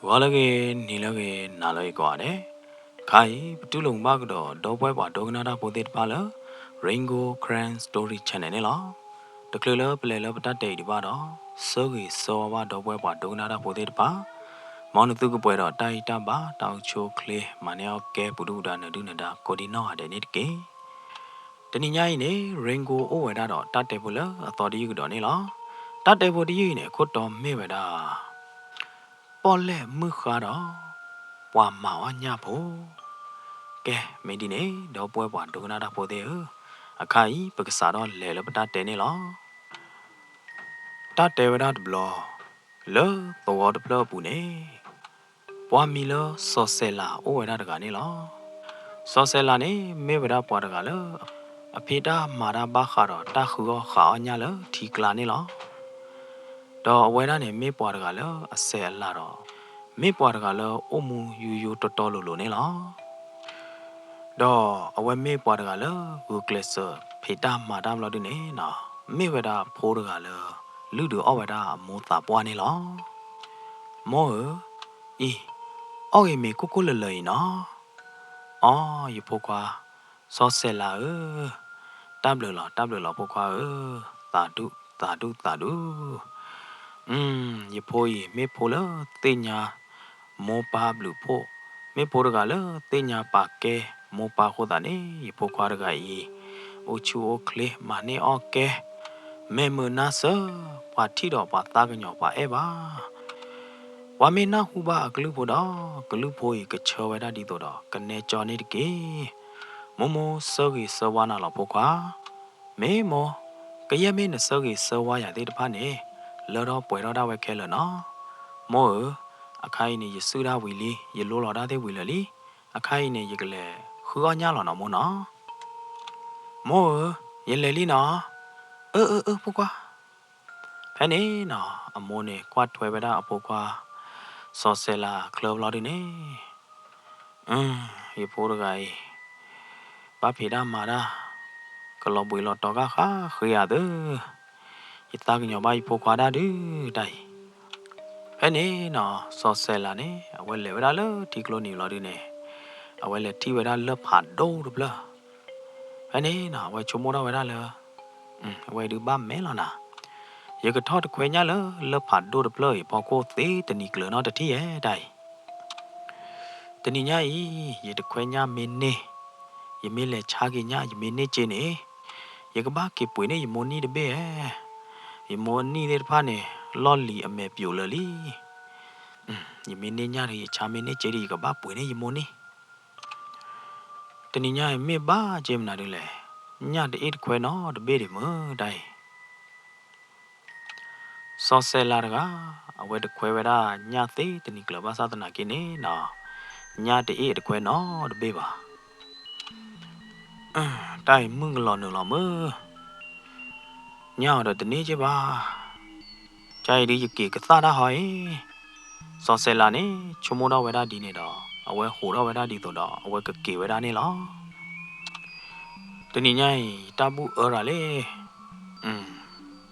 ဂီၤလၢအဂ့ၤ, နံၤလၢအဂ့ၤ, နၤလၢအဂ့ၤကိးဂၤဒဲး. ခါအံၤ ပတူၢ်လိာ်မုာ်ဘၣ်ကဒီး ဒီပုၢ်ဝဲၢ်ပှၤဒိကနၣ်တၢ်ဖိသ့ၣ်တဖၣ်လၢ Rain Gold Karen Story Channel န့ၣ်လီၤ. တချုးလၢပလဲၤလၢပတၢ်တဲအံၤဒံးဘၣ်ဒီး, ဆၢဂ့ၤဆၢဝါဘၣ်ဒီပုၢ်ဝဲၢ်ပှၤဒိကနၣ်တၢ်ဖိသ့ၣ်တဖၣ်, မ်နသုကပှဲၤဒီးတၢ်အံၣ်တၢ်ဘါ တၢ်အိၣ်ဆူၣ်အိၣ်ချ့ မၤန့ၢ်အီၣ်ကဲ ပူၤဒုၣ်ပူၤဒါ နၢၤဒုၣ်နၢၤဒါ ကိးဒံနီၢ်ဂၤဒဲးန့ၣ်တက့ၢ်. တနံၤညါအံၤန့ၣ် Rain Gold အိၣ်ဝဲဒၣ်ဒီးတၢ်တဲဖိလၢအသီတယုၢ်ကဒီးန့ၣ်လီၤ. တၢ်တဲဖိတယုၢ်အံၤန့ၣ် အခိၣ်တီမ့ၢ်ဝဲဒၣ် ပီၣ်လဲၣ်မုၣ်ဃါဒီး ပှၤမၤအီၣ်ညၣ်ဖိ. ကဲ မ့ၢ်ဒ်န့ၣ် ဒီပုၢ်ဝဲၢ်ပှၤဒိကနၣ်တၢ်ဖိသ့ၣ်ဧၢ, အခါအံၤ ပကစးထီၣ်လဲၤလၢပတၢ်တဲန့ၣ်လီၤ. တၢ်တဲဝဲဒၣ်တဘျီ, လၢသဝီတဖျၢၣ်အပူၤန့ၣ် ပှၤမံၤလၢစီၤစဲးလၤအိၣ်ဝဲဒၣ်တဂၤန့ၣ်လီၤ. စီၤစဲးလၤန့ၣ် မ့ၢ်ဝဲဒၣ်ပှၤတဂၤလၢ အဖံးတၢ်မၤတၢ်ဘၣ်ဃးဒီးတၢ်ဃုအီၣ်ဃုအီၣ်ညၣ်လၢထံကျါန့ၣ်လီၤ. ဒီးအဝဲဒၣ်န့ၣ် မ့ၢ်ပှၤတဂၤလၢအဆဲးအလၤဒီး မ့ၢ်ပှၤတဂၤလၢအိၣ်မူယိယိတီတီလိၤလိၤန့ၣ်လီၤ. ဒီးအဝဲမ့ၢ်ပှၤတဂၤလၢဂုာ်ကျဲးစၢးဖံးတၢ်မၤတၢ်ဘျီဒုန့ၣ်နီၤ, မ့ၢ်ဝဲဒၣ်ဖိတဂၤလၢ လုၢ်ဒုးအီၣ်ဝဲဒၣ်အမိၢ်သးပှၢ်န့ၣ်လီၤ. မိၢ်ဧၢ, အံၤ, အီၣ်ဂ့ၤမ့ၤခိၣ်ခိၣ်လၢာ်လၢာ်အံၤနီၤ. အိ, ယဖိခွါ, စီၤစဲးလၤဧၢ, တၢ်ဘျုးလီၤ တၢ်ဘျုးလီၤဖိခွါဧၢ, သးဒူၣ် သးဒူၣ် သးဒူၣ်. ယဖိအံၤ မ့ၢ်ဖိလၢသ့ၣ်ညါမိၢ်ပၢ်ဘျုးဖှိၣ်, မ့ၢ်ဖိတဂၤလၢသ့ၣ်ညါပာ်ကဲမိၢ်ပၢ်အဃိသတးန့ၣ် ယဖိခွါတဂၤအံၤ အိၣ်ဆူၣ်အိၣ်ချ့ မၤန့ၢ်အီၣ်ကဲ, မဲာ်မုာ်နါစၢၤ, ပှၤထံၣ်ဒီးပှၤသးကညီၤပှၤအဲၣ်ဘၣ်. ပှၤမ့ၢ်နၢ်ဟူဘၣ်အကလုၢ်ဖိဒီး ကလုၢ်ဖိအံၤကဆၢဝဲဒၣ်ဒ်သိးဒီး ကနဲကၠီန့ၣ်တက့ၢ်. မိၢ်မိၢ်ဆၢဂ့ၤဆၢဝါနၤလီၤဖိခွါ. မ့ၢ်မိၢ်, ကယဲၢ်မ့ၢ်နဆၢဂ့ၤဆၢဝါယၤသ့ၣ်တဖၣ်န့ၣ် လၢထီၣ်ပှဲၤထီၣ်ဒၣ်ဝဲခဲလၢာ်နီၤ. မိၢ်ဧၢ, အခါအံၤန့ၣ် ယစုၣ်ဒၣ်ဝံၤလံ, ယလိလီၤဒၣ်သ့ၣ်ဝံၤလၢာ်လံ. အခါအံၤန့ၣ် ယကလဲၤဃုအီၣ်ညၣ်လီၤနီၤမိၢ်နီၤ. မိၢ်ဧၢ, ယလဲၤလံနီၤ. အၢ အၢ အၢ ဖိခွါ. ဖဲန့ၣ်နီၤ အမိၢ်န့ၣ် ကွၢ်ထွဲဝဲဒၣ်အဖိခွါ စီၤစဲးလၤအချၢဘျီဒုန့ၣ်, ယဖိတဂၤအံၤ ဘၣ်ဖံးတၢ်မၤတၢ် ကလီၤဘှံးလီၤတီၤဂၣ်ဃးဃ့ဧါသၢ, ယသးကညီၤဘၣ်ယဖိခွါဒၣ်ဒုးတၢ်အံၤ. ဖဲန့ၣ်နီၤ စီၤစဲးလၤန့ၣ် အဝဲလဲၤဝဲဒၣ်လၢထံကျိနံၤဘျီဒုန့ၣ် အဝဲလဲၤထံၣ်ဝဲဒၣ်လၢၢ်ဖးဒိၣ်တဖျၢၣ်. ဖဲန့ၣ်နီၤ အဝဲဆိကမိၣ်ထီၣ်ဝဲဒၣ်လၢ အဝဲဒုးဘၣ်မဲာ်လီၤနၤ, ယကထီၣ်တခွဲညၣ်လၢလၢၢ်ဖးဒိၣ်တဖျၢၣ်အံၤဖီခိၣ်သ့တနံၤကျၢၤနီတထံၣ်ဧဲတၢ်အံၤ. တနံၤညါအံၤ ယတခွဲညၣ်မ့ၢ်န့ၢ်, ယမ့ၢ်လဲၤဆါက့ၤညၣ် ယမ့ၢ်န့ၢ်စ့န့ၣ်, ယကဘၣ်က့ၤပှ့ၤန့ၢ်ယမိၢ်နံၣ်တဘ့ၣ်ဧဲ. ယမိၢ်နံၣ်သ့ၣ်တဖၣ်န့ၣ် လီၢ်လံၤအမဲာ်ပျိာ်လၢာ်လံ. ယမ့ၢ်န့ၢ်ညၣ်ဒီး ယဆါမ့ၢ်န့ၢ်စ့ဒီး ယကဘၣ်ပှ့ၤန့ၢ်ယမိၢ်နံၣ်. တနံၤညါအံၤမ့ၢ်ဘၣ်က့မနုၤဒ်လဲၣ်, ညၣ်တအ့ၣ်တခွဲနီတဘ့ၣ်ဒံးမုၢ်တၢ်အံၤ. စီၤစဲးလၤတဂၤ အဝဲတခွဲဝဲဒၣ်ညၣ်သ့တနံၤကျၢၤဘၣ်ဆၣ်သနာ်က့န့ၣ်နီၤ, ညၣ်တအ့ၣ်တခွဲနီတဘ့ၣ်ဘၣ်. တၢ်အံၤမုၢ်ကလီၤနုာ်လီၤမုၢ်, ညၣ်အီၤဒီးတန့ၢ်က့ဘၣ်. ကါအံၤဒုးယက့ၤကသၣ်တၢ်ဟီအံၤ. စီၤစဲးလၤန့ၣ် ဆိကမိၣ်ထီၣ်ဝဲဒၣ်ဒ်န့ၣ်ဒီး အဝဲဟူးထီၣ်ဝဲဒၣ်ဒ်သိးဒီး အဝဲကက့ၤဝဲဒၣ်န့ၣ်လီၤ. တနံၤညါအံၤ တၢ်ဘူၣ်အၢရၤလံ.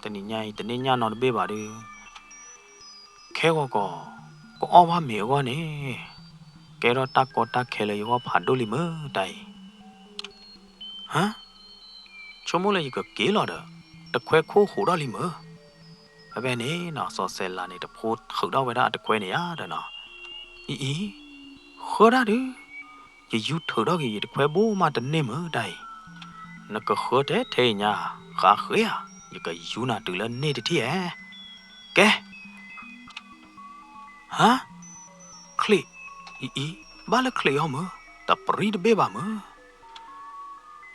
တနံၤညါအံၤ တန့ၢ်ညၣ်နီတဘ့ၣ်ဘၣ်ဒုး, ခဲဂီၤကီး ကအီၣ်ဘၣ်မ့ၤအဂီၢ်န့ၣ် ကဲထီၣ်တၢ်ကီတၢ်ခဲလၢယဂီၢ်ဖးဒိၣ်လံမုၢ်တၢ်အံၤ. ဟါ, ဆိကမိၣ်လၢယကက့ၤလီၤဒီး တခွဲခိၣ်ဟူးထီၣ်လံမုၢ်. ဖဲဖဲန့ၣ်နီၤ စီၤစဲးလၤန့ၣ် တဖိထုးထီၣ်ဝဲဒၣ်အတခွဲန့ၣ်ဧါဒီးနီၤ, အံၤအံၤ, ဃၢဒၣ်ဒုး, ယယူထုးထီၣ်က့ၤယတခွဲဘိမးတန့ၢ်မုၢ်တၢ်အံၤ. နကဃၢထဲထဲအံၤညါ, ဃးဃ့ဧါ, ယကယူနၤတုၤလၢန့ၢ်တထံၣ်ဧဲ. ကဲ ဟါ, ချံး, အံၤအံၤ, ဘၣ်လၢချံးအီၤမုၢ်, တပြံတဘ့ၣ်ဘၣ်မုၢ်.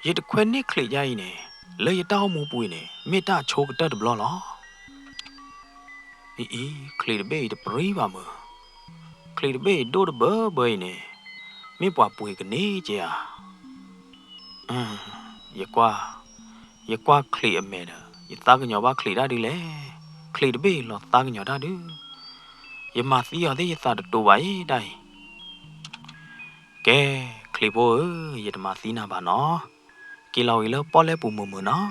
ယတခွဲန့ၢ်ချံးယါအံၤန့ၣ် လၢယတၢ်အိၣ်မူပူၤအံၤန့ၣ် မ့ၢ်တၢ်ဆိကတၢၢ်တဘျီလီၤ. အံၤအံၤ ချံးတဘ့ၣ်အံၤတပြံဘၣ်မုၢ်, ချံးတဘ့ၣ်အံၤဒိၣ်တဘၢဘၢအံၤန့ၣ် မ့ၢ်ပှၤပှ့ၤကန့ၢ်က့ဧါ. ယကွၢ်, ယကွၢ်ချံးအမဲာ်ဒီး ယသးကညီၤဘၣ်ချံးတၢ်ဒုးလဲၣ်. ချံးတဘ့ၣ်အံၤလီၤသးကညီၤတၢ်ဒုး, ယမၤသံအီၤသ့ၣ်ယသးတတိၤဘၣ်အံၤတၢ်အံၤ. ကဲ, ချံးဖိဧၢ, ယတမၤသံနၤဘၣ်နီၤ, က့ၤလီၤဝံၤလၢပီၣ်လဲၣ်ပူၤမုာ်မုာ်နီၤ.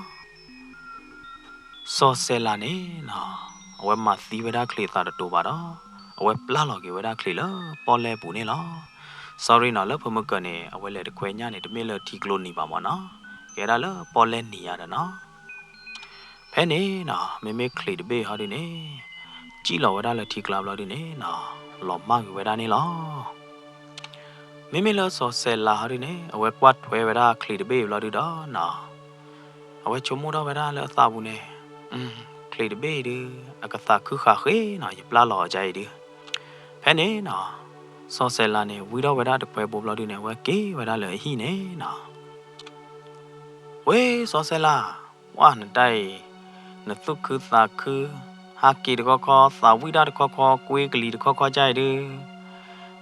စီၤစဲးလၤန့ၣ်နီၤ, အဝဲမၤသံဝဲဒၣ်ချံးသးတတိၤဘၣ်ဒီး, အဝဲပျၢ်လီၤက့ၤဝဲဒၣ်ချံးလၢပီၣ်လဲၣ်အပူၤန့ၣ်လီၤ. Sorry နီၤ, လၢဖဲမုၢ်ကၢၤန့ၣ် အဝဲလဲၤတခွဲညၣ်န့ၣ် တမ့ၢ်လၢထံကျိနံၤဘၣ်မၢ်နီၤ, ကဲဒၣ်လၢပီၣ်လဲၣ်နံၤယါဒီးနီၤ. ဖဲန့ၣ်နီၤ, မ့မ့ၢ်ချံးတဘ့ၣ်ဟီဒုန့ၣ် စံၣ်လီၤဝဲဒၣ်လၢထံကျါဘျီဒုန့ၣ်နီၤ, လီၤမၢ်ကွံာ်ဝဲဒၣ်န့ၣ်လီၤ. မ့မ့ၢ်လၢစီၤစဲးလၤဟီဒုန့ၣ် အဝဲကွၢ်ထွဲဝဲဒၣ်ချံးတဘ့ၣ်အံၤဘျီဒုဒီးနီၤ, အဝဲဆိကမိၣ်ထီၣ်ဝဲဒၣ်လၢအသးပူၤန့ၣ်, ချံးတဘ့ၣ်အံၤဒု အကသးခုဃာ်ဃ့နီၤ, ယပျၢ်လီၤအီၤကအံၤဒု. ဖဲန့ၣ်နီၤ, စီၤစဲးလၤန့ၣ် ဝံထီၣ်ဝဲဒၣ်တခွဲဘိဘျီဒုန့ၣ် အဝဲက့ၤဝဲဒၣ်လၢအဟံၣ်န့ၣ်နီၤ. ဝ့ၢ်စီၤစဲးလၤ, ပှၢ်နတၢ်အံၤ, နသူၣ်ခုသးခု, ဟးက့ၤတခီခီ, သးဝံၣ်တၢ်တခီခီ, ကွ့ကလံၤတခီခီကအံၤဒု,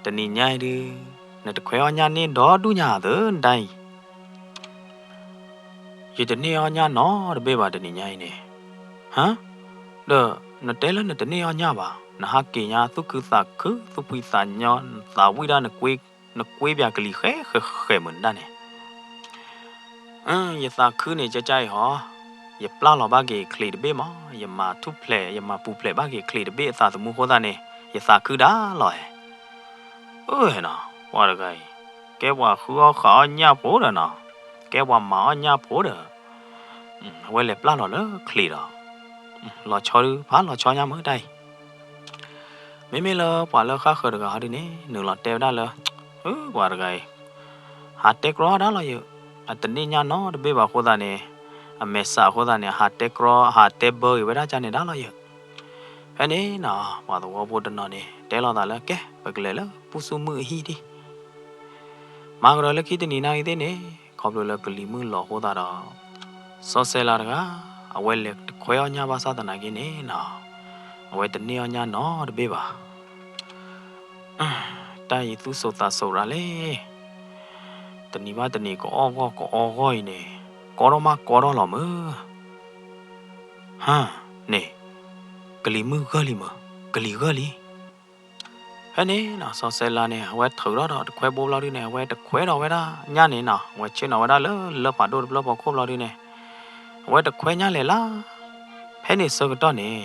တနံၤညါအံၤဒု, နတခွဲအီၣ်ညၣ်န့ၢ်ဒီဒူၣ်ညါသ့နတၢ်အံၤ. ယတန့ၢ်အီၣ်ညၣ်နီတဘ့ၣ်ဘၣ်တနံၤညါအံၤန့ၣ်. ဟါ, ဒီးနတဲလၢနတန့ၢ်အီၣ်ညၣ်ဘၣ်, နဟးက့ၤညါသူၣ်ခုသးခု, သူၣ်ဖှံသးညီ, နသးဝံၣ်ဒၣ်နကွ့, နကွ့ပၠးကလံၤဃဲဃဲဃဲမုၢ်နတၢ်န့ၣ်. ယသးခုန့ၣ် ကကအံၤဟီ, ယပျၢ်လီၤဘၣ်က့ၤချံးတဘ့ၣ်မး, ယမၤထူၣ်ဖျဲး, ယမၤပူၤဖျဲးဘၣ်က့ၤချံးတဘ့ၣ်အသးသမူအဃိသတးန့ၣ် ယသးခုဒၣ်လီၤဧါ. အၢနီၤ, ပှၤတဂၤအံၤ, ကဲပှၤဃုအီၣ်ဃုအီၣ်ညၣ်ဖိဒီးနီၤ, ကဲပှၤမၤအီၣ်ညၣ်ဖိဒီး, အဝဲလဲၤပျၢ်လီၤလၢချံးဒီး, လီၤဆီဒုဖးလီၤဆီညါမုၢ်တၢ်အံၤ. မ့မ့ၢ်လၢပှၤလၢဃၣ်ဃၢၤတဂၤဟီဒုန့ၣ် နုာ်လီၤတဲဝဲဒၣ်လၢ, ပှၤတဂၤအံၤ, ဟးတဲကြီဒၣ်လီၤယ, အတန့ၢ်ညၣ်နီတဘ့ၣ်ဘၣ်အဃိသတးန့ၣ်, အမဲာ်ဆှးအဃိသတးန့ၣ် အဟးတဲကြီ, အဟးတဲဘၢက့ၤဝဲဒၣ်ကန့ၣ်ဒၣ်လီၤယ. ဖဲန့ၣ်နီၤ, ပှၤသဝီဖိတနီၤန့ၣ် တဲလိာ်သးလၢ ကဲ, ပကလဲၤလၢပူၢ်စုမုၢ်အဟံၣ်ဒံး မၤကဒီးလၢခံတနံၤနာ်က့သ့ၣ်န့ၣ်, ခီဖျိလၢကလံၤမုၢ်လီၤအဃိသတးဒီး, စီၤစဲးလၤတဂၤ, အဝဲလဲၤတခွဲအီၣ်ညၣ်ဘၣ်ဆၣ်သနာ်က့န့ၣ်နီၤ, အဝဲတန့ၢ်အီၣ်ညၣ်နီတဘ့ၣ်ဘၣ်. တၢ်အံၤသူၣ်စိၤသးစိၤရၤလဲၣ်, တနံၤဘၣ်တနံၤကအီၣ်ဂီၢ်ကအီၣ်ဂီၢ်အံၤန့ၣ်, ကီထီၣ်မးကီထီၣ်လီၤမုၢ်. ဟါ, န့ၣ်, ကလံၤမုၢ်ဂၢၢ်လံမုၢ်, ကလံၤဂၢၢ်လံ. ဖဲန့ၣ်နီၤ စီၤစဲးလၤန့ၣ် အဝဲထုးထီၣ်ဒီးတခွဲဘိဘျီဒုန့ၣ် အဝဲတခွဲဒီးဝဲဒၣ်ညၣ်န့ၣ်နီၤ, အဝဲဆ့ၣ်နီၤဝဲဒၣ်လၢလၢၢ်ဖးဒိၣ်တဖျၢၣ်ဖီခိၣ်ဘျီဒုန့ၣ်, အဝဲတခွဲညၣ်လဲၤလၢ်. ဖဲန့ၣ်ဆၢကတီၢ်န့ၣ်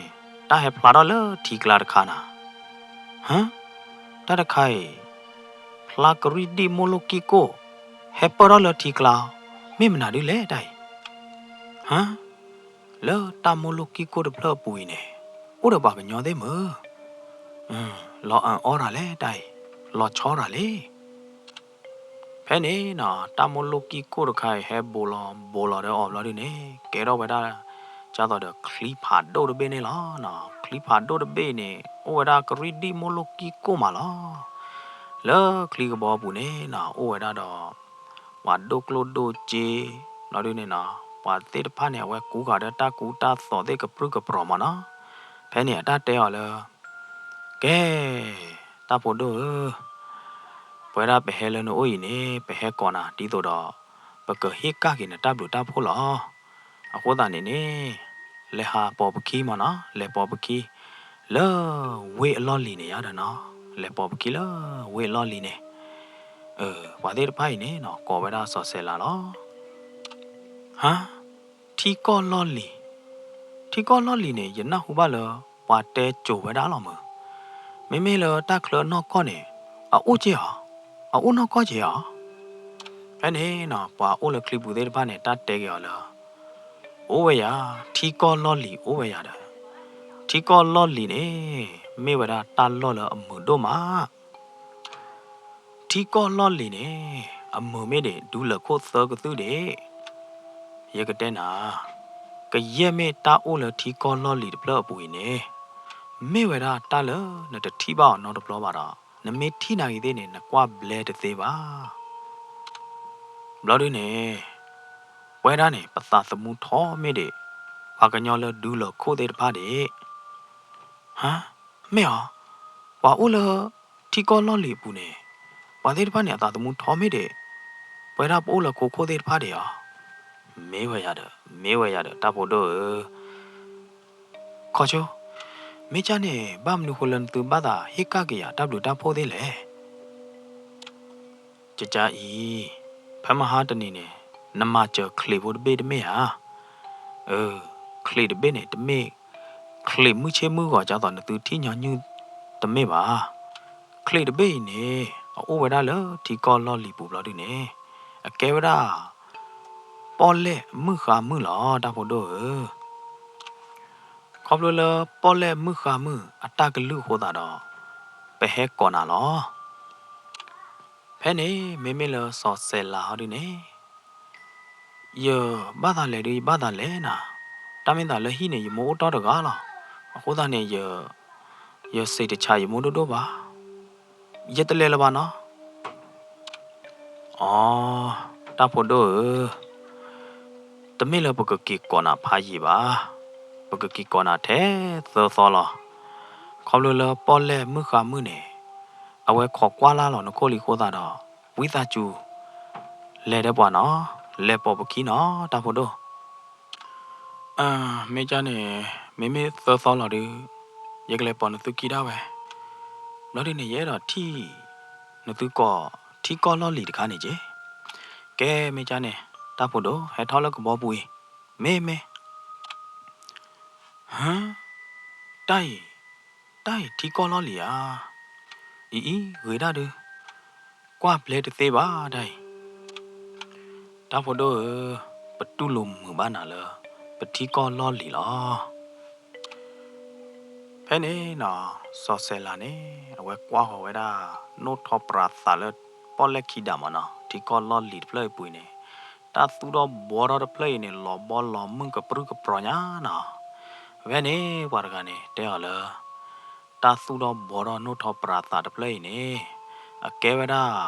တၢ်ဟဲဖျါထီၣ်လၢထံကျါတခါနီၤ. ဟါ, တၢ်တခါအံၤ, ဖျါကရံၣ်ဒံၣ်မိၢ်လိၣ်ကံၢ်ကိၣ်, ဟဲပၢၢ်ထီၣ်လၢထံကျါ, မ့ၢ်မနုၤဒ်လဲၣ်တၢ်အံၤ. ဟါ, လၢတၢ်မိၢ်လိၣ်ကံၢ်ကိၣ်တဖျၢၣ်အပူၤအံၤန့ၣ်, အိၣ်ဒီးပှၤကညီသ့ၣ်မုၢ်. လီၤအၢၣ်အီတၢ်လဲၣ်တၢ်အံၤ, လီၤဆီတၢ်လဲၣ်. ဖဲန့ၣ်နီၤ တၢ်မိၢ်လိၣ်ကံၢ်ကိၣ်တခါအံၤ ဟဲဘူးလီၤဘူးလီၤဒီးအီၤဘျီဒုန့ၣ် ကဲထီၣ်ဝဲဒၣ် ဒ်သိးဒီးချံဖးဒိၣ်တဘ့ၣ်န့ၣ်လီၤ. ချံဖးဒိၣ်တဘ့ၣ်န့ၣ် အိၣ်ဝဲဒၣ်ကရံၣ်ဒံၣ်မိၢ်လိၣ်ကံၢ်ကိၣ်မးလီၤ. လၢချံကဘီပူၤန့ၣ်နီၤ အိၣ်ဝဲဒၣ်ဒီး ပှၤဒိၣ်ကျိၣ်ဒိၣ်စ့ ဘျီဒုန့ၣ်နီၤ ပှၤသ့ၣ်တဖၣ်န့ၣ် အဝဲကူဃာ်ဒီးတၢ်ကူတၢ်သိးသ့ၣ်ကပြုၢ်ကပြီၤမးနီၤ. ဖဲန့ၣ်အတၢ်တဲအီၤလၢ ကဲ, တၢ်ဖိဒိၣ်ဧၢ, ပဝဲဒၣ်ပဟဲလၢနအိၣ်အံၤန့ၣ် ပဟဲကိးနၤ ဒ်သိးဒီး ပကဟ့ၣ်ကၣ်က့ၤနတၢ်ဘျုးတၢ်ဖှိၣ်လီၤ. အဃိသတးန့ၣ်န့ၣ် လဲၤဟးပိာ်ပခံမးနီၤ, လဲၤပိာ်ပခံ လၢဝ့ၢ်အလီၢ်လံၤန့ၣ်ယါဒီးနီၤ, လဲၤပိာ်ပခံလၢဝ့ၢ်အလီၢ်လံၤန့ၣ်. ပှၤသ့ၣ်တဖၣ်အံၤန့ၣ်နီၤ ကိးဝဲဒၣ်စီၤစဲးလၤလီၤ. ဟါ, ထံကီၢ်လီၢ်လံၤ, ထံကီၢ်လီၢ်လံၤန့ၣ် ယနၢ်ဟူဘၣ်လၢ ပှၤတဲစိၤဝဲဒၣ်လီၤမုၢ်. မ့မ့ၢ်လၢတၢ်ချၢအနီၢ်ကီၢ်န့ၣ် အအိၣ်က့ၤဧါ, အအိၣ်နီၢ်ကီၢ်က့ၤဧါ. ဖဲန့ၣ်နီၤ ပှၤအိၣ်လၢချံပူၤသ့ၣ်တဖၣ်န့ၣ် တၢ်တဲက့ၤအီၤလၢ အိၣ်ဝဲယၤ, ထံကီၢ်လီၢ်လံၤအိၣ်ဝဲယၤဒီး ထံကီၢ်လီၢ်လံၤန့ၣ် မ့ၢ်ဝဲဒၣ်တၢ်လီၢ်လၢအမုာ်ဒိၣ်မး. ထံကီၢ်လီၢ်လံၤန့ၣ် အမုာ်မ့ၢ်ဒံး ဒူလၢာ်ခိၣ်သၢကသုၣ်ဒံး. ယကတဲနၤ, ကယဲၢ်မ့ၢ်တၢ်အိၣ်လၢထံကီၢ်လီၢ်လံၤတဖျၢၣ်အပူၤအံၤန့ၣ် မ့ၢ်ဝဲဒၣ်တၢ်လၢနတထံၣ်ဘၣ်အီၤနီတဘျီဘၣ်ဒီး နမ့ၢ်ထံၣ်နာ်က့ၤသ့ၣ်န့ၣ် နကွၢ်ဘျဲတသ့ဘၣ်. ဘျီဒုန့ၣ် ပဝဲဒၣ်န့ၣ် ပသးသမူထီမ့ၢ်ဒံး ပှၤကညီလၢဒူလၢာ်ခိၣ်သ့ၣ်တဖၣ်ဒံး. ဟါ, မ့ၢ်ဧါ, ပှၤအိၣ်လၢထံကီၢ်လီၢ်လံၤအပူၤန့ၣ် ပှၤသ့ၣ်တဖၣ်န့ၣ် အသးသမူထီမ့ၢ်ဒံး ပဝဲဒၣ်ပအိၣ်လၢခိခိၣ်သ့ၣ်တဖၣ်ဒံးဧါ. မ့ၢ်ဝဲယၤဒီး, မ့ၢ်ဝဲယၤဒီး တၢ်ဖိဒိၣ်ဧၢ. ခီဆိ, မ့ၢ်ကၢ်န့ၣ် ဘၣ်မနုၤဃိလၢနသုဘၣ်သးဟ့ၣ်ကၣ်က့ၤယၤတၢ်ဘျုးတၢ်ဖှိၣ်သ့ၣ်လဲၣ်. ကကၢ်အံၤ, ဖဲမဟါတနံၤန့ၣ် နမၤစၢၤချံးဖိတဘ့ၣ်တမ့ၢ်ဧါ. အၢ, ချံးတဘ့ၣ်န့ၣ် တမ့ၢ်ချံးမုၢ်ဆ့ၣ်မုၢ်ဂီၤ ဒ်သိးနသုထံၣ်ညီနုၢ် တမ့ၢ်ဘၣ်. ချံးတဘ့ၣ်အံၤန့ၣ် အအိၣ်ဝဲဒၣ်လၢထံကီၢ်လီၢ်လံၤပူၤဘျီဒုန့ၣ် အကဲဝဲဒၣ် ပီၣ်လဲၣ်မုၣ်ဃါမုၣ်လီၤ တၢ်ဖိဒိၣ်ဧၢ. ခီဖျိလၢပီၣ်လဲၣ်မုၣ်ဃါမုၣ်အတၢ်ကလုၢ်အဃိသတးဒီး ပဟဲကိးနၤလီၤ. ဖဲန့ၣ် မ့မ့ၢ်လၢစီၤစဲးလၤဟီဒုန့ၣ် ယဘၣ်သးလဲၤဒု ယဘၣ်သးလဲၤနၤ, တၢ်မ့ၢ်သးလၢဟံၣ်န့ၣ် ယမိၢ်အိၣ်တီၢ်တဂၤလီၤ. အဃိသတးန့ၣ် ယ ယစံးတဆးယမိၢ်ဒိၣ်ဒိၣ်ဘၣ်. ယတလဲၤလၢၤဘၣ်နီၤ. အိ, တၢ်ဖိဒိၣ်ဧၢ, တမ့ၢ်လၢပကက့ၤကိးနၤဖးယံာ်ဘၣ်. ပကက့ၤကိးနၤထဲသၢသီလီၤ. ခီဖျိလၢပီၣ်လဲၣ်မုၣ်ဃါမုၣ်န့ၣ် အဝဲခိးကွၢ်လၢ်လီၤနခိၣ်လံအဃိသတးဒီး ဝံသးစူၤ လဲၤဒီးပှၤနီၤ, လဲၤပိာ်ပခံနီၤ တၢ်ဖိဒိၣ်. မ့ၢ်ကန့ၣ်, မ့မ့ၢ်သၢသီလီၤဒုး, ယကလဲၤပိာ်နသုခံဒၣ်ဝဲ. ဘျီဒုန့ၣ် ယအဲၣ်ဒိးထံၣ် နသုကိး ထံကီၢ်လီၢ်လံၤတခါန့ၣ်က့. ကဲမ့ၢ်ကန့ၣ်, တၢ်ဖိဒိၣ် ဟဲထီၣ်လၢကဘီပူၤအံၤ, မ့ၢ်မ့ၢ် ဟၢ, တၢ်အံၤ, တၢ်အံၤထံကီၢ်လီၢ်လံၤဧါ. အံၤအံၤ ဂ့ၤဒၣ်ဒုး, ကွၢ်ဘျဲတသ့ဘၣ်တၢ်အံၤ. တၢ်ဖိဒိၣ်ဧၢ, ပတူၢ်လိာ်မုာ်ဘၣ်နၤလၢ ပထံကီၢ်လီၢ်လံၤလီၤ. ဖဲန့ၣ်နီၤ, စီၤစဲးလၤန့ၣ် အဝဲကွၢ်ဃီၤဝဲဒၣ် နိၣ်ထီပြးသးလၢ ပီၣ်လဲၣ်ခံဒးမးနီၤ, ထံကီၢ်လီၢ်လံၤတဖျၢၣ်အံၤပူၤအံၤန့ၣ်, တၢ်သူၣ်ထီၣ်ဘှီထီၣ်တဖျၢၣ်အံၤန့ၣ် လီၤဘီလီၤမုၢ်ကပြုၢ်ကပြီၤညါနီၤ. ဖဲန့ၣ် ပှၤတဂၤန့ၣ် တဲအီၤလၢ တၢ်သူၣ်ထီၣ်ဘှီထီၣ်နိၣ်ထီပြးသးတဖျၢၣ်အံၤန့ၣ် အကဲဝဲဒၣ်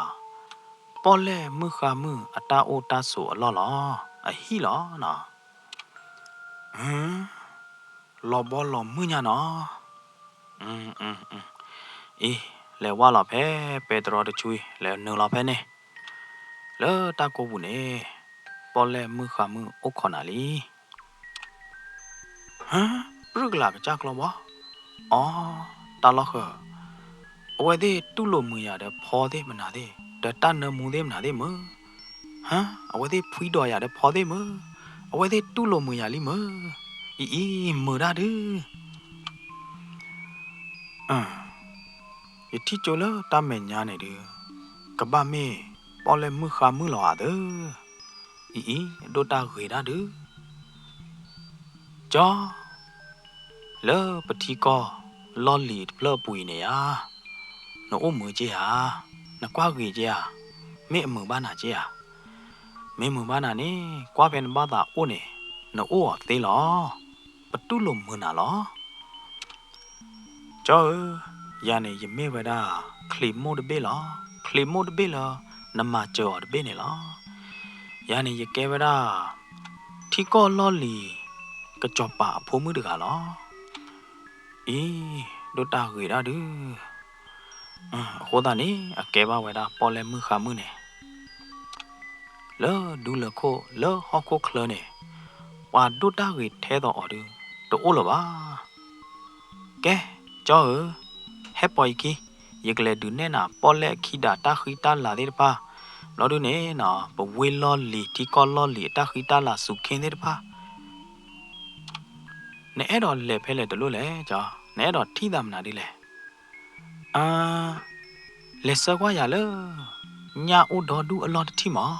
ပီၣ်လဲၣ်မုၣ်ဃါမုၣ်အတၢ်အိၣ်တၢ်ဆိးအလီၢ်လီၤ. အဟံၣ်လီၤနီၤ. လီၤဘီလီၤမုၢ်ညါနီၤ. အံၤ, လဲၤဝၢ်လီၤဖဲပဲတြီတဆူအံၤ လဲၤနုာ်လီၤဖဲန့ၣ်. လၢတၢ်ကိးပူၤန့ၣ် ပီၣ်လဲၣ်မုၣ်ဃါမုၣ်အိၣ်ခိးနၤလံ. ဟၢ, ပြုၢ်ကလာ်ကစၢ်ကျီဘီ. အိ, တၢ်လီၢ်ဃၢၤ, အဝဲသ့ၣ်တူၢ်လိာ်မုာ်ယၤဒီးဖီသ့ၣ်မနုၤသ့ၣ်, ဒီးတၢ်နၢမူသ့ၣ်မနုၤသ့ၣ်မုၢ်. ဟၢ, အဝဲသ့ၣ်ဖှံဒီးယၤဒီးဖီသ့ၣ်မုၢ်. အဝဲသ့ၣ်တူၢ်လိာ်မုာ်ယၤလံမုၢ်. အံၤအံၤ မုာ်ဒၣ်ဒုး. ယထံၣ်ကၠိလၢတၢ်မဲာ်ညါန့ၣ်ဒုး, ကဘၣ်မ့ၢ်ပီၣ်လဲၣ်မုၣ်ဃါမုၣ်လီၤဧါသၢ. အံၤအံၤ ဒိၣ်တၢ်ဂ့ၤဒၣ်ဒုး. ကၠီ, လၢပထံကီၢ်လီၢ်လံၤတဖျၢၣ်အပူၤအံၤန့ၣ်ဧါ, နအိၣ်မုာ်က့ဧါ, နကွၢ်ဂ့ၤက့ဧါ, မ့ၢ်အမုာ်ဘၣ်နၤက့ဧါ. မ့ၢ်မုာ်ဘၣ်နၤန့ၣ် ကွၢ်ဖဲနဘၣ်သးအိၣ်န့ၣ် နအိၣ်အီၤသ့လီၤ. ပတူၢ်လိာ်မုာ်နၤလီၤ. ကၠီဧၢ, ယၤန့ၣ်ယမ့ၢ်ဝဲဒၣ် ချံးမိၢ်တဘ့ၣ်လီၤ. ချံးမိၢ်တဘ့ၣ်လၢ နမၤစၢၤအီၤတဘ့ၣ်န့ၣ်လီၤ. ယၤန့ၣ်ယကဲဝဲဒၣ် ထံကီၢ်လီၢ်လံၤ ကစီၤပၤအဖိမုၣ်တဂၤလီၤ. အံၤ, ဒိၣ်တၢ်ဂ့ၤဒၣ်ဒုး. အဃိသတးန့ၣ် အကဲဘၣ်ဝဲဒၣ်ပီၣ်လဲၣ်မုၣ်ဃါမုၣ်န့ၣ် လၢဒူလၢၢ်ခိၣ်လၢဟီၣ်ခိၣ်ချၢန့ၣ် ပှၤဒိၣ်တၢ်ဂ့ၤထဲသိးအီၤဒုး တအိၣ်လၢၤဘၣ်. ကဲ, ကၠီဧၢ, ဟဲပိာ်ယခံ, ယကလဲၤဒုးနဲၣ်နၤ ပီၣ်လဲၣ်အခံဒးတၢ်ဃံတၢ်လၤသ့ၣ်တဖၣ်, ဘျီဒုန့ၣ်နီၤ ပဝ့ၢ်လီၢ်လံၤ ထံကီၢ်လီၢ်လံၤအတၢ်ဃံတၢ်လၤစူၤခ့သ့ၣ်တဖၣ် နအဲၣ်ဒိးလဲၤဖဲလဲၣ်တလိၣ်လဲၣ်, နအဲၣ်ဒိးထံၣ်သးမနုၤဒ်လဲၣ်. အါ, လဲၤဆှၢကွၢ်ယၤလၢ ညၣ်အိၣ်ဒီဒူၣ်အလီၢ်တထံၣ်မး.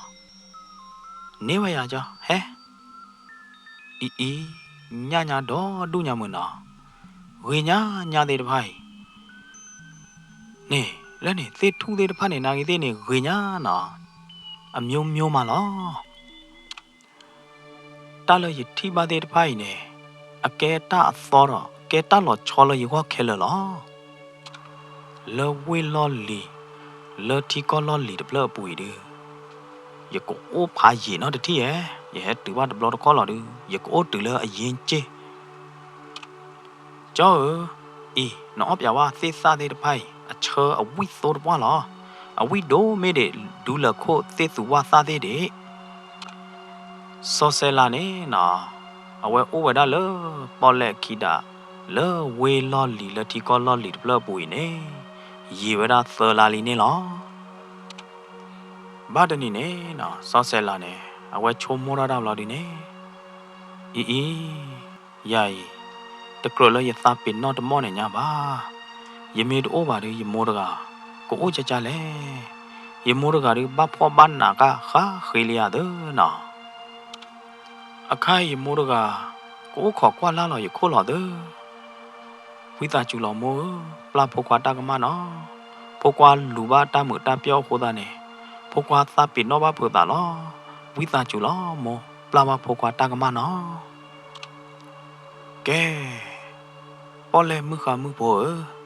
န့ၢ်ဝဲယၤကၠီ, ဟဲ. အံၤအံၤ, ညၣ်ညါဒီဒူၣ်ညါမုၢ်နီၤ, ဂ့ၤညါညါသ့ၣ်တဖၣ်အံၤ န့ၣ်, လၢန့ၣ် သ့ၣ်ထူၣ်သ့ၣ်တဖၣ်န့ၣ် နာ်ဂ့ၤသ့ၣ်န့ၣ် ဂ့ၤညါနီၤ, အမျိုးမျိုးမးလီၤ. တၢ်လၢယထံၣ်ဘၣ်သ့ၣ်တဖၣ်အံၤန့ၣ် အကဲတၢ်အသီဒီး ကဲတၢ်လီၤဆီလၢယဂီၢ်ခဲလၢာ်လီၤ. လၢဝ့ၢ်လီၢ်လံၤ လၢထံကီၢ်လီၢ်လံၤတဖျၢၣ်အပူၤအံၤဒုး ယကအိၣ်ဖးယံာ်နီတထံၣ်ဧဲ, ယဟဲတုၤဘၣ်တဘျီတခီၣ်လီၤဒုး ယကအိၣ်တုၤလၢအယံၤက့ၢ် ကၠီဧၢ, အံၤ နအီၣ်ပၠးဝဲသ့ၣ်သၣ်သ့ၣ်တဖၣ်အံၤ အဆၢအဝံၣ်သိတပှၢ်လီၤ. အဝံၣ်ဒိၣ်မ့ၢ်ဒံး ဒူလၢၢ်ခိၣ်သ့ၣ်သူဝၣ်သၣ်သ့ၣ်ဒံး. စီၤစဲးလၤန့ၣ်နီၤ, အဝဲအိၣ်ဝဲဒၣ်လၢပီၣ်လဲၣ်အခံဒး လၢဝ့ၢ်လီၢ်လံၤလၢထံကီၢ်လီၢ်လံၤတဖျၢၣ်အပူၤအံၤန့ၣ် ယံာ်ဝဲဒၣ်သၢလါလံန့ၣ်လီၤ. ဘၣ်တနံၤန့ၣ်နီၤ စီၤစဲးလၤန့ၣ် အဝဲဆိကမိၣ်ထီၣ်တၢ်ဘျီဒုးန့ၣ်, အံၤအံၤ, ယၤအံၤ, တကြၢးလၢယသးပ့ၤနီၣ်တမီၢ်န့ၣ်ညါဘၣ်. ယမ့ၢ်တအိၣ်ဘၣ်ဒီး ယမိၢ်တဂၤ ကအိၣ်ကကလဲၣ်. ယမိၢ်တဂၤဒီး ဘၣ်ဖှီၣ်ဘၣ်နးကါဃါဃ့လံယၤသၢနီၤ. အခါအံၤယမိၢ်တဂၤ ကအိၣ်ခိးကွၢ်လၢ်လီၤယခိၣ်လီၤသၢ. ဝံသးစူၤလီၤမိၢ်ဧၢ, ပျၢ်ဖိခွါတၢ်ကမၣ်နီၤ. ဖိခွါလူၤဘၣ်တၢ်မုာ်တၢ်ပျီၢ်အဃိသတးန့ၣ်, ဖိခွါသးပ့ၤနီၣ်ဘၣ်ဖုးသးလီၤ. ဝံသးစူၤလီၤမိၢ်, ပျၢ်ဘၣ်ဖိခွါတၢ်ကမၣ်နီၤ. ကဲ, ပီၣ်လဲၣ်မုၣ်ဃါမုၣ်ဖိဧၢ,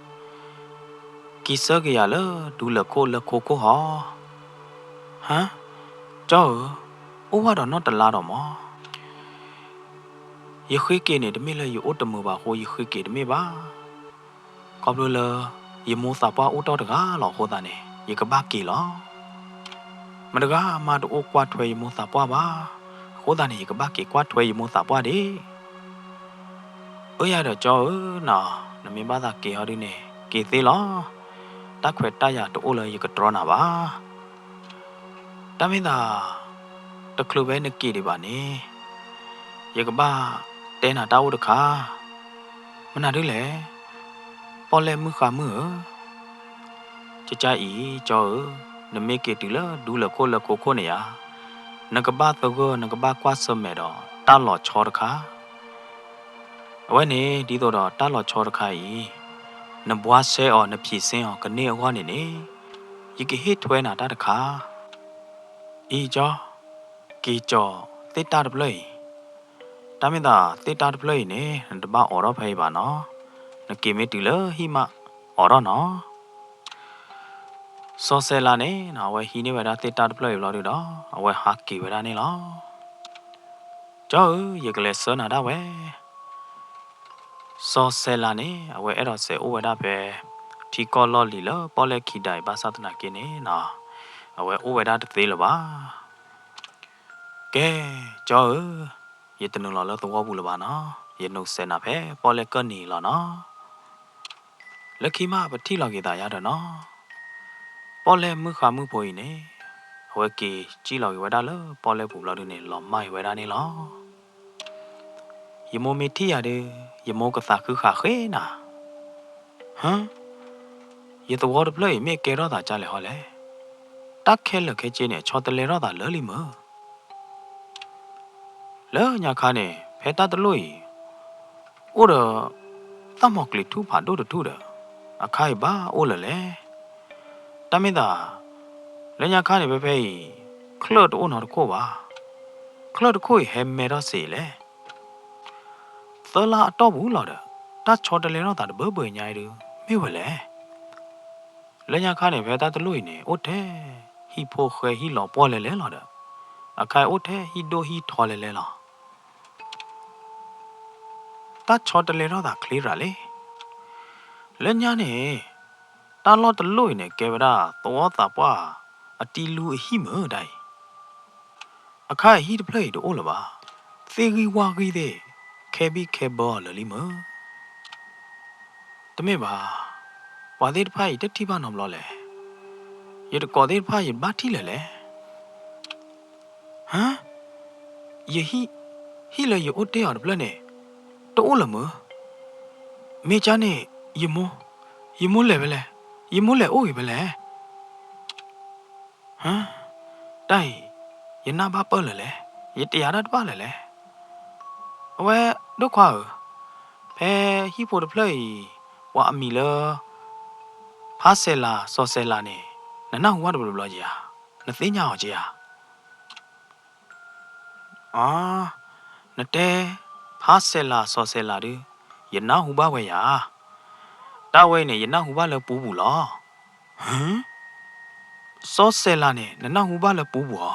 က့ၤဆၢက့ၤယၤလၢဒူလၢၢ်ခိၣ်လၢခိခိၣ်ဟီ. ဟါ, ကၠီဧၢ, အိၣ်ဝဲဒီးနီၢ်တလါဒီးမၢ်. ယဃ့က့ၤန့ၣ် တမ့ၢ်လၢယအိၣ်တမုာ်ဘၣ်အဃိ ယဃ့က့ၤတမ့ၢ်ဘၣ်. ခီဖျိလၢ ယမိၢ်သးပှၢ်အိၣ်တ့ၢ်တဂၤလီၤအဃိသတးန့ၣ် ယကဘၣ်က့ၤလီၤ. မတဂၤမးတအိၣ်ကွၢ်ထွဲယမိၢ်သးပှၢ်ဘၣ်. အဃိသတးန့ၣ် ယကဘၣ်က့ၤကွၢ်ထွဲယမိၢ်သးပှၢ်ဒံး. အၢ ယၤဒီးကၠီဧၢနီၤ, နမ့ၢ်ဘၣ်သးက့ၤဟီဒုန့ၣ် က့ၤသ့လီၤ. တၢ်ခွဲးတၢ်ယာ်တအိၣ်လၢယကတြီနၤဘၣ်. တၢ်မ့ၢ်သး တချုးဖဲနက့ၤဒံးဘၣ်န့ၣ် ယကဘၣ်တဲနၤတၢ်အိၣ်တခါ. မနုၤဒ်လဲၣ်, ပီၣ်လဲၣ်မုၣ်ဃါမုၣ်ဧၢ. ကကအံၤ ကၠီဧၢ, နမ့ၢ်က့ၤတုၤလၢဒူလၢၢ်ခိၣ်လၢခိခိၣ်န့ၣ်ဧါ, နကဘၣ်သဂၢၢ် နကဘၣ်ကွၢ်ဆၢၣ်မဲာ်ဒီးတၢ်လီၤဆီတခါ. အဝဲန့ၣ် ဒ်သိးဒီးတၢ်လီၤဆီတခါအံၤ နဘှါဆဲအီၤ နဖံးဆ့အီၤကန့ၢ်အဂီၢ်န့ၣ်န့ၣ် ယကဟ့ၣ်ထွဲနၤတၢ်တခါ. အံၤကၠီ, က့ၤကၠီၤသ့ၣ်တၢ်တဖျၢၣ်အံၤ, တၢ်မ့ၢ်သးသ့ၣ်တၢ်တဖျၢၣ်အံၤန့ၣ် နတဘၣ်အိးထီၣ်ဖဲအံၤဘၣ်နီၤ, နက့ၤမ့ၢ်တုၤလၢဟံၣ်မးအိးထီၣ်နီၤ. စီၤစဲးလးန့ၣ် အဝဲဟံးန့ၢ်ဝဲဒၣ်သ့ၣ်တၢ်တဖျၢၣ်အံၤဘျီဒုဒီး အဝဲဟးက့ၤဝဲဒၣ်န့ၣ်လီၤ. ကၠီဧၢ, ယကလဲၤဆှၢနၤဒၣ်ဝဲ. စီၤစဲးလးန့ၣ် အဝဲအဲၣ်ဒိးစဲးအိၣ်ဝဲဒၣ်ဖဲ ထံကီၢ်လီၢ်လံၤလၢပီၣ်လဲၣ်ခံဒးအံၤ ဘၣ်ဆၣ်သနာ်က့န့ၣ်နီၤ, အဝဲအိၣ်ဝဲဒၣ်တသ့လၢၤဘၣ်. ကဲ, ကၠီဧၢ, ယတနုာ်လီၤလၢသဝီပူၤလၢၤဘၣ်နီၤ, ယနုာ်စဲးနၤဖဲပီၣ်လဲၣ်ကၢၢ်နံၤလီၤနီၤ. လၢခံမးပထံၣ်လီၤက့ၤသးယါဒီးနီၤ. ပီၣ်လဲၣ်မုၣ်ဃါမုၣ်ဖိအံၤန့ၣ် အဝဲက့ၤစံၣ်လီၤက့ၤဝဲဒၣ်လၢပီၣ်လဲၣ်ပူၤဘျီဒုန့ၣ် လီၤမၢ်က့ၤဝဲဒၣ်န့ၣ်လီၤ. ယမိၢ်မ့ၢ်ထံၣ်ယၤဒီး ယမိၢ်ကသးခုဃးဃ့နၤ. ဟါ, ယသဝီတဖျၢၣ်အံၤမ့ၢ်ကဲထီၣ်သးကၢ်လဲၣ်ဟီလဲၣ်. တၢ်ခဲလၢာ်ခဲဆ့န့ၣ် ဆီတလဲထီၣ်သးလၢာ်လံမၢ်. လၢညါခါန့ၣ် ဖဲတၢ်တလိၣ်အံၤ အိၣ်ဒီး သၣ်မီၤကျံၤထူၣ်ဖးဒိၣ်တထူၣ်ဒီး အခါအံၤဘၣ်အိၣ်လၢၤလဲၣ်. တၢ်မ့ၢ်သး လၢညါခါန့ၣ် ဖဲဖဲအံၤ ချၢၣ်တအိၣ်နီတခိၣ်ဘၣ်. ချၢၣ်တခိၣ်အံၤဟဲမဲထီၣ်စ့လဲၣ်. သၢလါအတီၢ်ပူၤလီၤဒီး တၢ်ဆီတလဲထီၣ်သးတဘၢဘၢညါအံၤဒုး မ့ၢ်ဝဲလဲၣ်. လၢညါခါန့ၣ် ဖဲတၢ်တလိၣ်အံၤန့ၣ် အိၣ်ထဲ ဟံၣ်ဖိဃဲဟံၣ်လီၤပှီၢ်လဲၤလဲၤလီၤဒီး အခါအံၤအိၣ်ထဲဟံၣ်ဒိၣ်ဟံၣ်ထီလဲၤလဲၤလီၤ. တၢ်ဆီတလဲထီၣ်သးချ့ရၤလံ. လၢညါန့ၣ် တၢ်လီၢ်တလိၣ်အံၤန့ၣ် ကဲဝဲဒၣ်သဝီသးပှၢ် အတံလူအဟံၣ်မၢ်ဒၣ်အံၤ. အခါအံၤဟံၣ်တဖျၢၣ်အံၤတအိၣ်လၢၤဘၣ်. သ့ၣ်ဂံၢ်ဝၣ်ဂံၢ်သ့ၣ် ခဲဘံၣ်ခဲဘၢအီၤလၢာ်လံမၢ်. တမ့ၢ်ဘၣ်, ပှၤသ့ၣ်တဖၣ်အံၤတထံၣ်ဘၣ်နီတဘျီလဲၣ်. ယတကိးသ့ၣ်တဖၣ်ယဘၣ်ထံၣ်လၢာ်လဲၣ်. ဟါ, ယဟံၣ်, ဟံၣ်လၢယအိၣ်တ့ၢ်အီၤတဖျၢၣ်န့ၣ် တအိၣ်လၢၤမၢ်. မ့ၢ်ကၠါန့ၣ် ယမိၢ်, ယမိၢ်လဲၤဖဲလဲၣ်, ယမိၢ်လဲၤအိၣ်ဂ့ၤဖဲလဲၣ်. ဟါ, တၢ်အံၤ ယနၢ်ဘၣ်ပၢၢ်လၢာ်လဲၣ်, ယတယာ်တၢ်တဘၣ်လၢာ်လဲၣ်. အဝဲ ဒိၣ်ခွါဧၢ, ဖဲဟံၣ်ဖိတဖျၢၣ်အံၤ ပှၤအမံၤလၢ ဖါစဲးလၤ စီၤစဲးလၤန့ၣ် နနၢ်ဟူဘၣ်တဘျီဘျီဧါ, နသ့ၣ်ညါအီၤဧါ. အ, နတဲ ဖါစဲးလၤ စီၤစဲးလၤဒုး ယနၢ်ဟူဘၣ်ဝဲယၤ. တၢ်ဝဲအံၤန့ၣ် ယနၢ်ဟူဘၣ်လၢပူပူၤလီၤ. ဟၢ, စီၤစဲးလၤန့ၣ် နနၢ်ဟူဘၣ်လၢပူပူၤဧါ.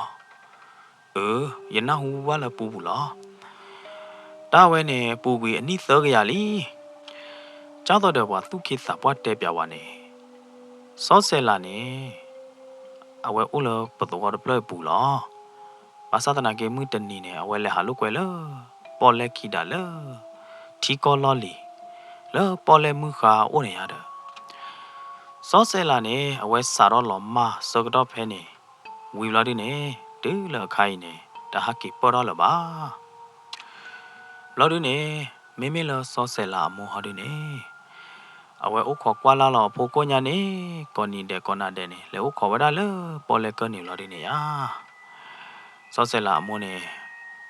အၢ, ယနၢ်ဟူဘၣ်လၢပူပူၤလီၤ. တၢ်ဝဲန့ၣ် ပူၤကွံာ်အနံၣ်သၢကယၤလံ. ကၢ်သိးဒီးပှၤသူၣ်က့သးပှၢ်တဲပၠးဝဲန့ၣ်, စီၤစဲးလၤန့ၣ် အဝဲအိၣ်လၢပသဝီတဖျၢၣ်အပူၤလီၤ. ဘၣ်ဆၣ်သနာ်က့မုၢ်တနံၤန့ၣ် အဝဲလဲၤဟးလိာ်ကွဲလၢ ပီၣ်လဲၣ်ခံဒးလၢ ထံကီၢ်လီၢ်လံၤ လၢပီၣ်လဲၣ်မုၢ်ဃါအအိၣ်န့ၣ်ယါဒီး စီၤစဲးလၤန့ၣ် အဝဲစးထီၣ်လီၤမၢ်ဆၢကတီၢ်ဖဲန့ၣ် ဝံၤဘျီဒုန့ၣ် တုၤလၢအခါအံၤန့ၣ် တဟးက့ၤပၢၢ်ထီၣ်လၢၤဘၣ်. ဘျီဒုန့ၣ် မ့မ့ၢ်လၢစီၤစဲးလၤအမိၢ်ဟီဒုန့ၣ် အဝဲအိၣ်ခိးကွၢ်လၢ်လီၤအဖိကိၣ်ညါန့ၣ် ကိးနံၤဒဲးကိးနၤဒဲးန့ၣ် လဲၤအိၣ်ခိးဝဲဒၣ်လၢပီၣ်လဲၣ်ကၢၢ်နံၤလီၤဒုန့ၣ်ဧါ. စီၤစဲးလၤအမိၢ်န့ၣ်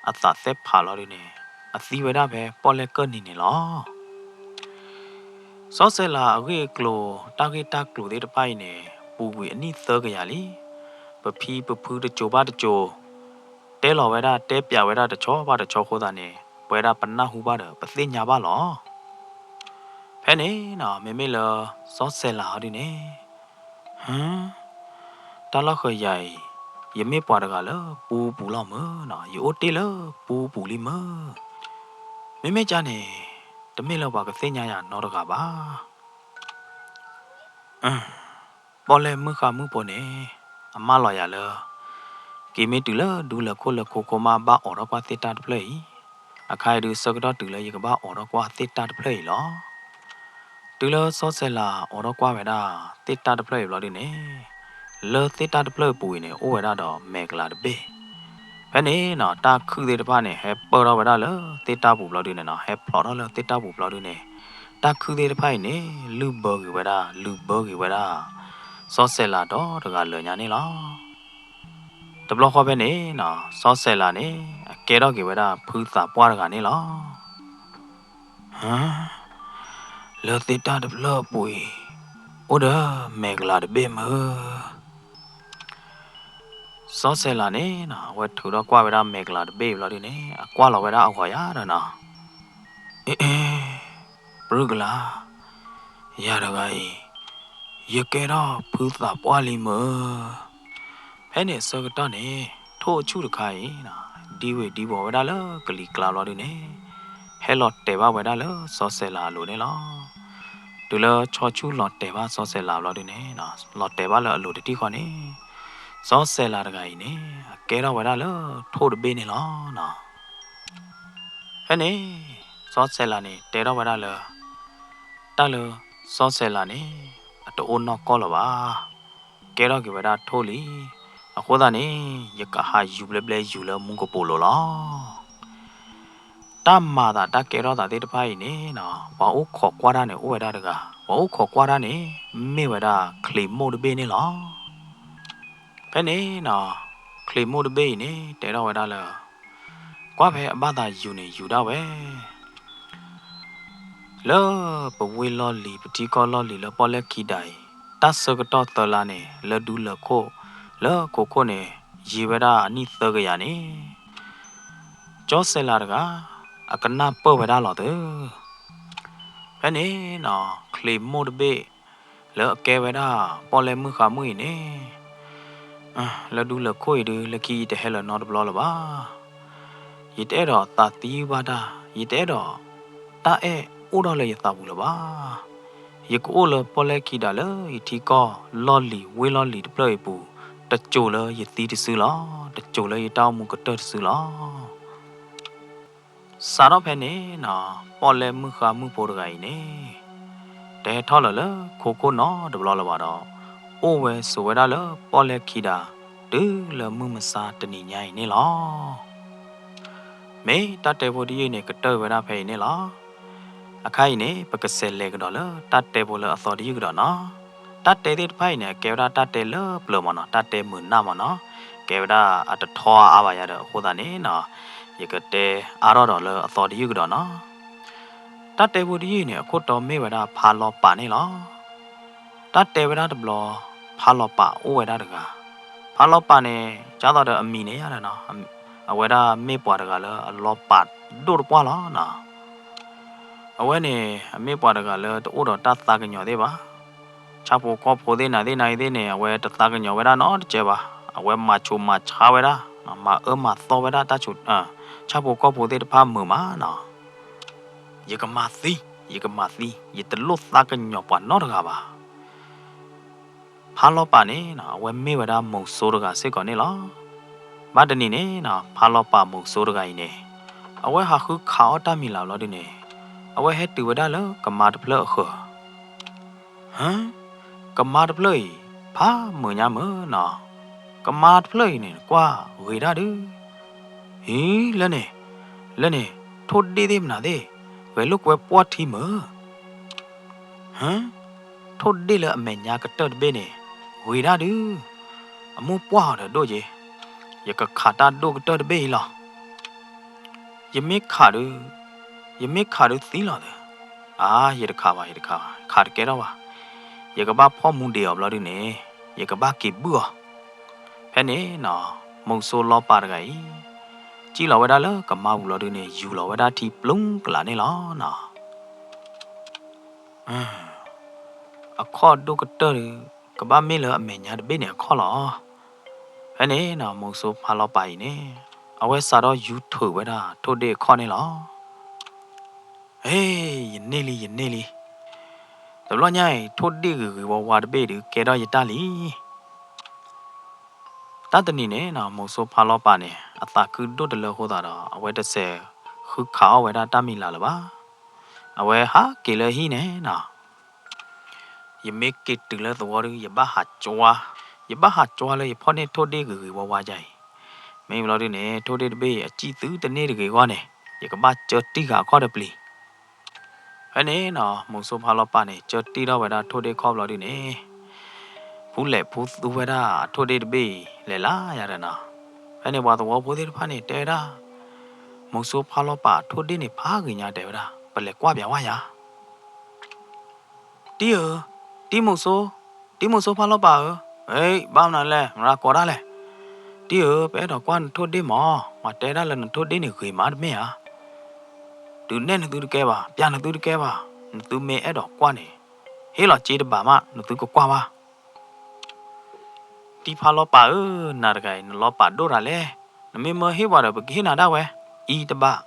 အသးသ့ၣ်ဖးလီၤဒုန့ၣ် အသံဝဲဒၣ်ဖဲပီၣ်လဲၣ်ကၢၢ်နံၤန့ၣ်လီၤ. စီၤစဲးလၤအဂ့ၢ်အကျိၤ တၢ်ဂ့ၢ်တၢ်ကျိၤသ့ၣ်တဖၣ်အံၤန့ၣ် ပူၤကွံာ်အနံၣ်သၢကယၤလံ. ပဖံပဖုတစိၤဘၣ်တစိၤ တဲလီၤဝဲဒၣ် တဲပၠးဝဲဒၣ်တဆီဘၣ်တဆီအဃိသတးန့ၣ် ပဝဲဒၣ်ပနၢ်ဟူဘၣ်ဒီး ပသ့ၣ်ညါဘၣ်လီၤ. ဖဲန့ၣ်နီၤ မ့မ့ၢ်လၢစီၤစဲးလၤအီၤဒုန့ၣ် ဟၢ တၢ်လီၢ်ဃၢၤယၤအံၤ ယမ့ၢ်ပှၤတဂၤလၢပူပူၤလီၤမၢ်နီၤ, ယအိၣ်တ့ၢ်လၢပူပူၤလံမၢ်. မ့မ့ၢ်ကၢ်န့ၣ် တမ့ၢ်လၢပှၤကသ့ၣ်ညါယၤနီတဂၤဘၣ်. ပီၣ်လဲၣ်မုၢ်ဃါမုၢ်ဖိန့ၣ် အမၢလီၤယၤလၢ က့ၤမ့ၢ်တုၤလၢဒူလၢၢ်ခိၣ်လၢခိခိၣ်မး ဘၣ်အိးထီၣ်ကွၢ်သ့ၣ်တၢ်တဖျၢၣ်အံၤ, အခါအံၤဒုးဆၢကတီၢ်တုၤလၢယကဘၣ်အိးထီၣ်ကွၢ်သ့ၣ်တၢ်တဖျၢၣ်အံၤလီၤ. တုၤလၢစီၤစဲးလၤအိးထီၣ်ကွၢ်ဝဲဒၣ်သ့ၣ်တၢ်တဖျၢၣ်အံၤဘျီဒုန့ၣ်, လၢသ့ၣ်တၢ်တဖျၢၣ်အပူၤအံၤန့ၣ် အိၣ်ဝဲဒၣ်ဒီးမဲာ်ကလၤတဘ့ၣ်. ဖဲန့ၣ်နီၤ တၢ်ခုၣ်သ့ၣ်တဖၣ်န့ၣ် ဟဲပၢၢ်ထီၣ်ဝဲဒၣ်လၢသ့ၣ်တၢ်ပူၤဘျီဒုန့ၣ်နီၤ, ဟဲဖျိးထီၣ်လၢသ့ၣ်တၢ်ပူၤဘျီဒုန့ၣ်, တၢ်ခုၣ်သ့ၣ်တဖၣ်အံၤန့ၣ် လုၢ်ဘၢက့ၤဝဲဒၣ် လုၢ်ဘၢက့ၤဝဲဒၣ် စီၤစဲးလၤဒီတဂၤလၢာ်ညါန့ၣ်လီၤ. တဘျီဃီဖဲန့ၣ်နီၤ စီၤစဲးလၤန့ၣ် အကဲထီၣ်က့ၤဝဲဒၣ်ဖုသးပှၢ်တဂၤန့ၣ်လီၤ. ဟါ, လၢသ့ၣ်တၢ်တဖျၢၣ်အပူၤအံၤ အိၣ်ဒီးမဲာ်ကလၤတဘ့ၣ်မၢ်. စီၤစဲးလၤန့ၣ်နီၤ အဝဲထုးထီၣ်ကွၢ်ဝဲဒၣ်မဲာ်ကလၤတဘ့ၣ်ဘျီဒုန့ၣ် အကွၢ်လီၤဝဲဒၣ်အဂီၤယၤဒီးနီၤ, အ့ အ့ ပြုၢ်ကလၤ, ယၤတဂၤအံၤ ယကဲထီၣ်ဖုသးပှၢ်လံမၢ်. ဖဲန့ၣ်အဆၢကတီၢ်န့ၣ် ထိၣ်အဆူၣ်တခါအံၤ ဒံဝ့ၤဒံဝီၤဝဲဒၣ်လၢကလံၤကျါဘျီဒုန့ၣ် ဟဲလီၤတဲာ်ဘၣ်ဝဲဒၣ်လၢစီၤစဲးလၤအလိၤန့ၣ်လီၤ. တုၤလၢဆီဆူၣ်လီၤတဲာ်ဘၣ်စီၤစဲးလၤဘျီဒုန့ၣ် လီၤတဲာ်ဘၣ်လၢအလိၤတထံၣ်ဃီန့ၣ် စီၤစဲးလၤတဂၤအံၤန့ၣ် အကဲထီၣ်ဝဲဒၣ်လၢထိၣ်တဘ့ၣ်န့ၣ်လီၤ. ဖဲန့ၣ် စီၤစဲးလၤန့ၣ် တဲထီၣ်ဝဲဒၣ်လၢ တၢ်လၢစီၤစဲးလၤန့ၣ် အတအိၣ်နီၢ်ကီၢ်လၢၤဘၣ်. ကဲထီၣ်က့ၤဝဲဒၣ်ထိၣ်လံ. အဃိသတးန့ၣ် ယကဟးယူၤဘျဲဘျဲယူၤလၢမူကပိာ်လိၤလီၤ. တၢ်မၤသးတၢ်ကဲထီၣ်သးသ့ၣ်တဖၣ်အံၤန့ၣ်နီၤ ပှၤအိၣ်ခိးကွၢ်တၢ်န့ၣ် အိၣ်ဝဲဒၣ်တဂၤ, ပှၤအိၣ်ခိးကွၢ်တၢ်န့ၣ် မ့ၢ်ဝဲဒၣ်ချံးမိၣ်တဘ့ၣ်န့ၣ်လီၤ. ဖဲန့ၣ်နီၤ ချံးမိၣ်တဘ့ၣ်အံၤန့ၣ် တဲထီၣ်ဝဲဒၣ်လၢ ကွၢ်ဖဲအဘၣ်သးယူၤန့ၣ်ယူၤဒၣ်ဝဲ လၢပဝ့ၢ်လီၢ်လံၤ ပထံကီၢ်လီၢ်လံၤလၢပီၣ်လဲၣ်ခံဒၤအံၤ တၢ်ဆၢကတီၢ်သၢလါန့ၣ် လၢဒူလၢၢ်ခိၣ် လၢခိခိၣ်န့ၣ် ယံာ်ဝဲဒၣ်အနံၣ်သၢကယၤန့ၣ် စီၤစဲးလၤတဂၤ အကနၢ်ပၢၢ်ဝဲဒၣ်လီၤသၢ. ဖဲန့ၣ်နီၤ ချံးမိၣ်တဘ့ၣ် လၢအကဲဝဲဒၣ်ပီၣ်လဲၣ်မုၢ်ဃါမုၢ်အံၤန့ၣ် လၢဒူလၢၢ်ခိၣ်အံၤဒု လၢခံယတဟဲလၢၤနီတဘျီလၢၤဘၣ်. ယတအဲၣ်ဒိးသးသယုၢ်ဘၣ်တၢ်, ယတအဲၣ်ဒိးတၢ်အဲၣ်အိၣ်ထီၣ်လၢယသးပူၤလၢၤဘၣ်. ယကအိၣ်လၢပီၣ်လဲၣ်ခံဒၤလၢယထံကီၢ်လီၢ်လံၤဝ့ၢ်လီၢ်လံၤတဖျၢၣ်အံၤပူၤ တစိၤလၢယသံတစုလီၤ, တစိၤလၢယတၢ်အိၣ်မူကတၢၢ်တစုလီၤ. စးထီၣ်ဖဲန့ၣ်နီၤ ပီၣ်လဲၣ်မုၢ်ဃါမုၢ်ဖိတဂၤအံၤန့ၣ် တဟဲထီၣ်လၢၤလၢခိခိၣ်နီတဘျီလၢၤဘၣ်ဒီး အိၣ်ဝဲဆိးဝဲဒၣ်လၢပီၣ်လဲၣ်ခံဒၤ တုၤလၢမုၢ်မဆါတနံၤညါအံၤန့ၣ်လီၤ. မ့ၢ်တၢ်တဲဖိတယုၢ်န့ၣ် ကတၢၢ်ဝဲဒၣ်ဖဲအံၤန့ၣ်လီၤ. အခါအံၤန့ၣ် ပကစးလဲၤကဒီးလၢတၢ်တဲဖိလၢအသီတယုၢ်ကဒီးနီၤ. တၢ်တဲသ့ၣ်တဖၣ်အံၤန့ၣ် အကဲဝဲဒၣ်တၢ်တဲလၢပျၢၤမးနီၤ, တၢ်တဲမုာ်နၢ်မးနီၤ, ကဲဝဲဒၣ်အတထီအါဘၣ်ယၤဒီး အဃိသတးန့ၣ်နီၤ ယကတဲအါထီၣ်ဒီးလၢအသီတယုၢ်ကဒီးနီၤ. တၢ်တဲဖိတယုၢ်အံၤန့ၣ် အခိၣ်တီမ့ၢ်ဝဲဒၣ်ဖါလီၤပာ်န့ၣ်လီၤ. တၢ်တဲဝဲဒၣ်တဘျီ ဖါလီၤပာ်အိၣ်ဝဲဒၣ်တဂၤ, ဖါလီၤပာ်န့ၣ် ကၢ်သိးဒီးအမံၤန့ၣ်ယါဒီးနီၤ, အဝဲဒၣ်မ့ၢ်ပှၤတဂၤလၢအလီၤပာ်ဒိၣ်တပှၢ်လီၤနီၤ. အဝဲန့ၣ် အမ့ၢ်ပှၤတဂၤလၢတအိၣ်ဒီးတၢ်သးကညီၤသ့ၣ်ဘၣ်. ဆၣ်ဖိကီၢ်ဖိသ့ၣ်နၤသ့ၣ်နၤအံၤသ့ၣ်န့ၣ် အဝဲတသးကညီၤဝဲဒၣ်နီတစဲးဘၣ်. အဝဲမၤဆိမၤဆါဝဲဒၣ်, မၤအၢမၤသီဝဲဒၣ်တၢ်ဆိ, ဆၣ်ဖိကီၢ်ဖိသ့ၣ်တဖၣ်မုာ်မးနီၤ. ယကမၤသံ, ယကမၤသံ, ယတလိၣ်သးကညီၤပှၤနီတဂၤဘၣ်. ဖါလီၤပာ်န့ၣ်နီၤ အဝဲမ့ၢ်ဝဲဒၣ်မုဆိုးတဂၤစ့ၢ်ကီးန့ၣ်လီၤ. ဘၣ်တနံၤန့ၣ်နီၤ ဖါလီၤပာ်မုဆိုးတဂၤအံၤန့ၣ် အဝဲဟးဃုခးအီၣ်တၢ်မံၤလၢ်ဘျီဒုန့ၣ် အဝဲဟဲတုၤဝဲဒၣ်လၢကမါတဖျၢၣ်အဃၢၤ ဟါ, ကမါတဖျၢၣ်အံၤ ဖးမုာ်ညါမုာ်နီၤ, ကမါတဖျၢၣ်အံၤန့ၣ် ကွၢ်ဂ့ၤဒၣ်ဒုး, ဟံး လၢန့ၣ်, လၢန့ၣ် ထိၣ်ဒ့ၣ်သ့ၣ်မနုၤသ့ၣ် ဂဲၤလိာ်ကွဲပှီၢ်ထံမုာ်, ဟါ ထိၣ်ဒ့ၣ်လၢအမဲာ်ညါကတၢၢ်တဘ့ၣ်န့ၣ် ဂ့ၤဒၣ်ဒုး, အမိၢ်ပှၢ်အီၤဒီးဒိၣ်က့ၤ, ယကခးတၢ်ဒိၣ်ကတၢၢ်တဘ့ၣ်အံၤလီၤ. ယမ့ၢ်ခးဒုး, ယမ့ၢ်ခးဒုးသံလီၤသၢ, အါ ယတခးဘၣ် ယတခးဘၣ် ခးတကဲထီၣ်ဘၣ်, ယကဘၣ်ဖီၣ်မူဒံးအီၤဘျီဒုးန့ၣ် ယကဘၣ်က့ၤဘုၣ်အီၤ. ဖဲန့ၣ်နီၤ မုဆိုးလီၤပာ်တဂၤအံၤ စံၣ်လီၤဝဲဒၣ်လၢကမါပူၤလီၤဒုးန့ၣ် ယူၤလီၤဝဲဒၣ်ထံပျုၢ်ကလာ်န့ၣ်လီၤနီၤ. အခီၣ်ဒိၣ်ကတၢၢ်ဒုး ကဘၣ်မ့ၢ်လၢအမဲာ်ညါတဘ့ၣ်န့ၣ်အခီၣ်လီၤ. ဖဲန့ၣ်နီၤ မုဆိုးဖါလီၤပာ်အံၤန့ၣ် အဝဲစးထီၣ်ယူၤထုးဝဲဒၣ်ထိၣ်ဒ့ၣ်အခီၣ်န့ၣ်လီၤ. ဟ့ၣ် ယန့ၢ်လံ ယန့ၢ်လံ. တဘျီညါအံၤ ထိၣ်ဒ့ၣ်ဂ့ၤဂ့ၤဝါဝါတဘ့ၣ်ဒုး ကဲထီၣ်ယတၢ်လံ. တၢ်တနံၤန့ၣ်နီၤ မုဆိုးဖါလီၤပာ်န့ၣ် အသးခုဒိၣ်တလၢအဃိသတးဒီး အဝဲတစဲးဃုခးအီၣ်ဝဲဒၣ်တၢ်မံၤလၢ်လၢၤဘၣ်. အဝဲဟးက့ၤလၢဟံၣ်န့ၣ်နီၤ ယမ့ၢ်က့ၤတုၤလၢသဝီဒုး ယဘၣ်ဟးကွၢ်, ယဘၣ်ဟးကွၢ်လၢယဖီၣ်န့ၢ်ထိၣ်ဒ့ၣ်ဂ့ၤဂ့ၤဝါဝါဒ်အံၤ. မ့ၢ်ဘျီဒုးန့ၣ် ထိၣ်ဒ့ၣ်တဘ့ၣ် အစံၣ်သုတန့ၢ်တဂ့ၤအဂီၢ်န့ၣ် ယကဘၣ်ကၢတံၢ်ဃာ်အခီၣ်တပျံၤ. ဖဲန့ၣ်နီၤ မုဆိုးဖါလီၤပာ်န့ၣ် ကၢတံၢ်ထီၣ်ဝဲဒၣ်ထိၣ်ဒ့ၣ်ခီၣ်ဘျီဒုးန့ၣ် ဖူလဲၣ်ဖူသူဝဲဒၣ်အထိၣ်ဒ့ၣ်တဘ့ၣ်အံၤ လဲၤလၢယၤဒီးနီၤ. ဖဲန့ၣ်ပှၤသဝီဖိသ့ၣ်တဖၣ်န့ၣ် တဲဝဲဒၣ် မုဆိုးဖါလီၤပာ်ထိၣ်ဒ့ၣ်န့ၣ်ဖးဂ့ၤညါ တဲဝဲဒၣ် ပလဲၤကွၢ်ပၠးဝဲယၤ တံၢ်ဧၢ, တံၢ်မုဆိုး, တံၢ်မုဆိုးဖါလီၤပာ်ဧၢ, ဘၣ်မနုၤလဲၣ် မရၤကိးတၢ်လဲၣ်. တံၢ်ဧၢ, ပအဲၣ်ဒိးကွၢ်နထိၣ်ဒ့ၣ်မး, ပှၤတဲဒၣ်လၢနထိၣ်ဒ့ၣ်န့ၣ်ဂ့ၤမးတမ့ၢ်ဧါ. ဒုးနဲၣ်နသုတကဲဘၣ်, ပၠးနသုတကဲဘၣ်, နသုမ့ၢ်အဲၣ်ဒိးကွၢ်န့ၣ် ဟ့ၣ်လီၤစ့တဘးမး နသုကကွၢ်ဘၣ်. တံၢ်ဖါလီၤပာ်ဧၢ, နၤတဂၤအံၤ နလီၤပာ်ဒိၣ်တၢ်လဲၣ်, နမ့ၢ်မၢဟ့ၣ်ပှၤဒီး ပကဟ့ၣ်နၤဒၣ်ဝဲ အံၤတဘး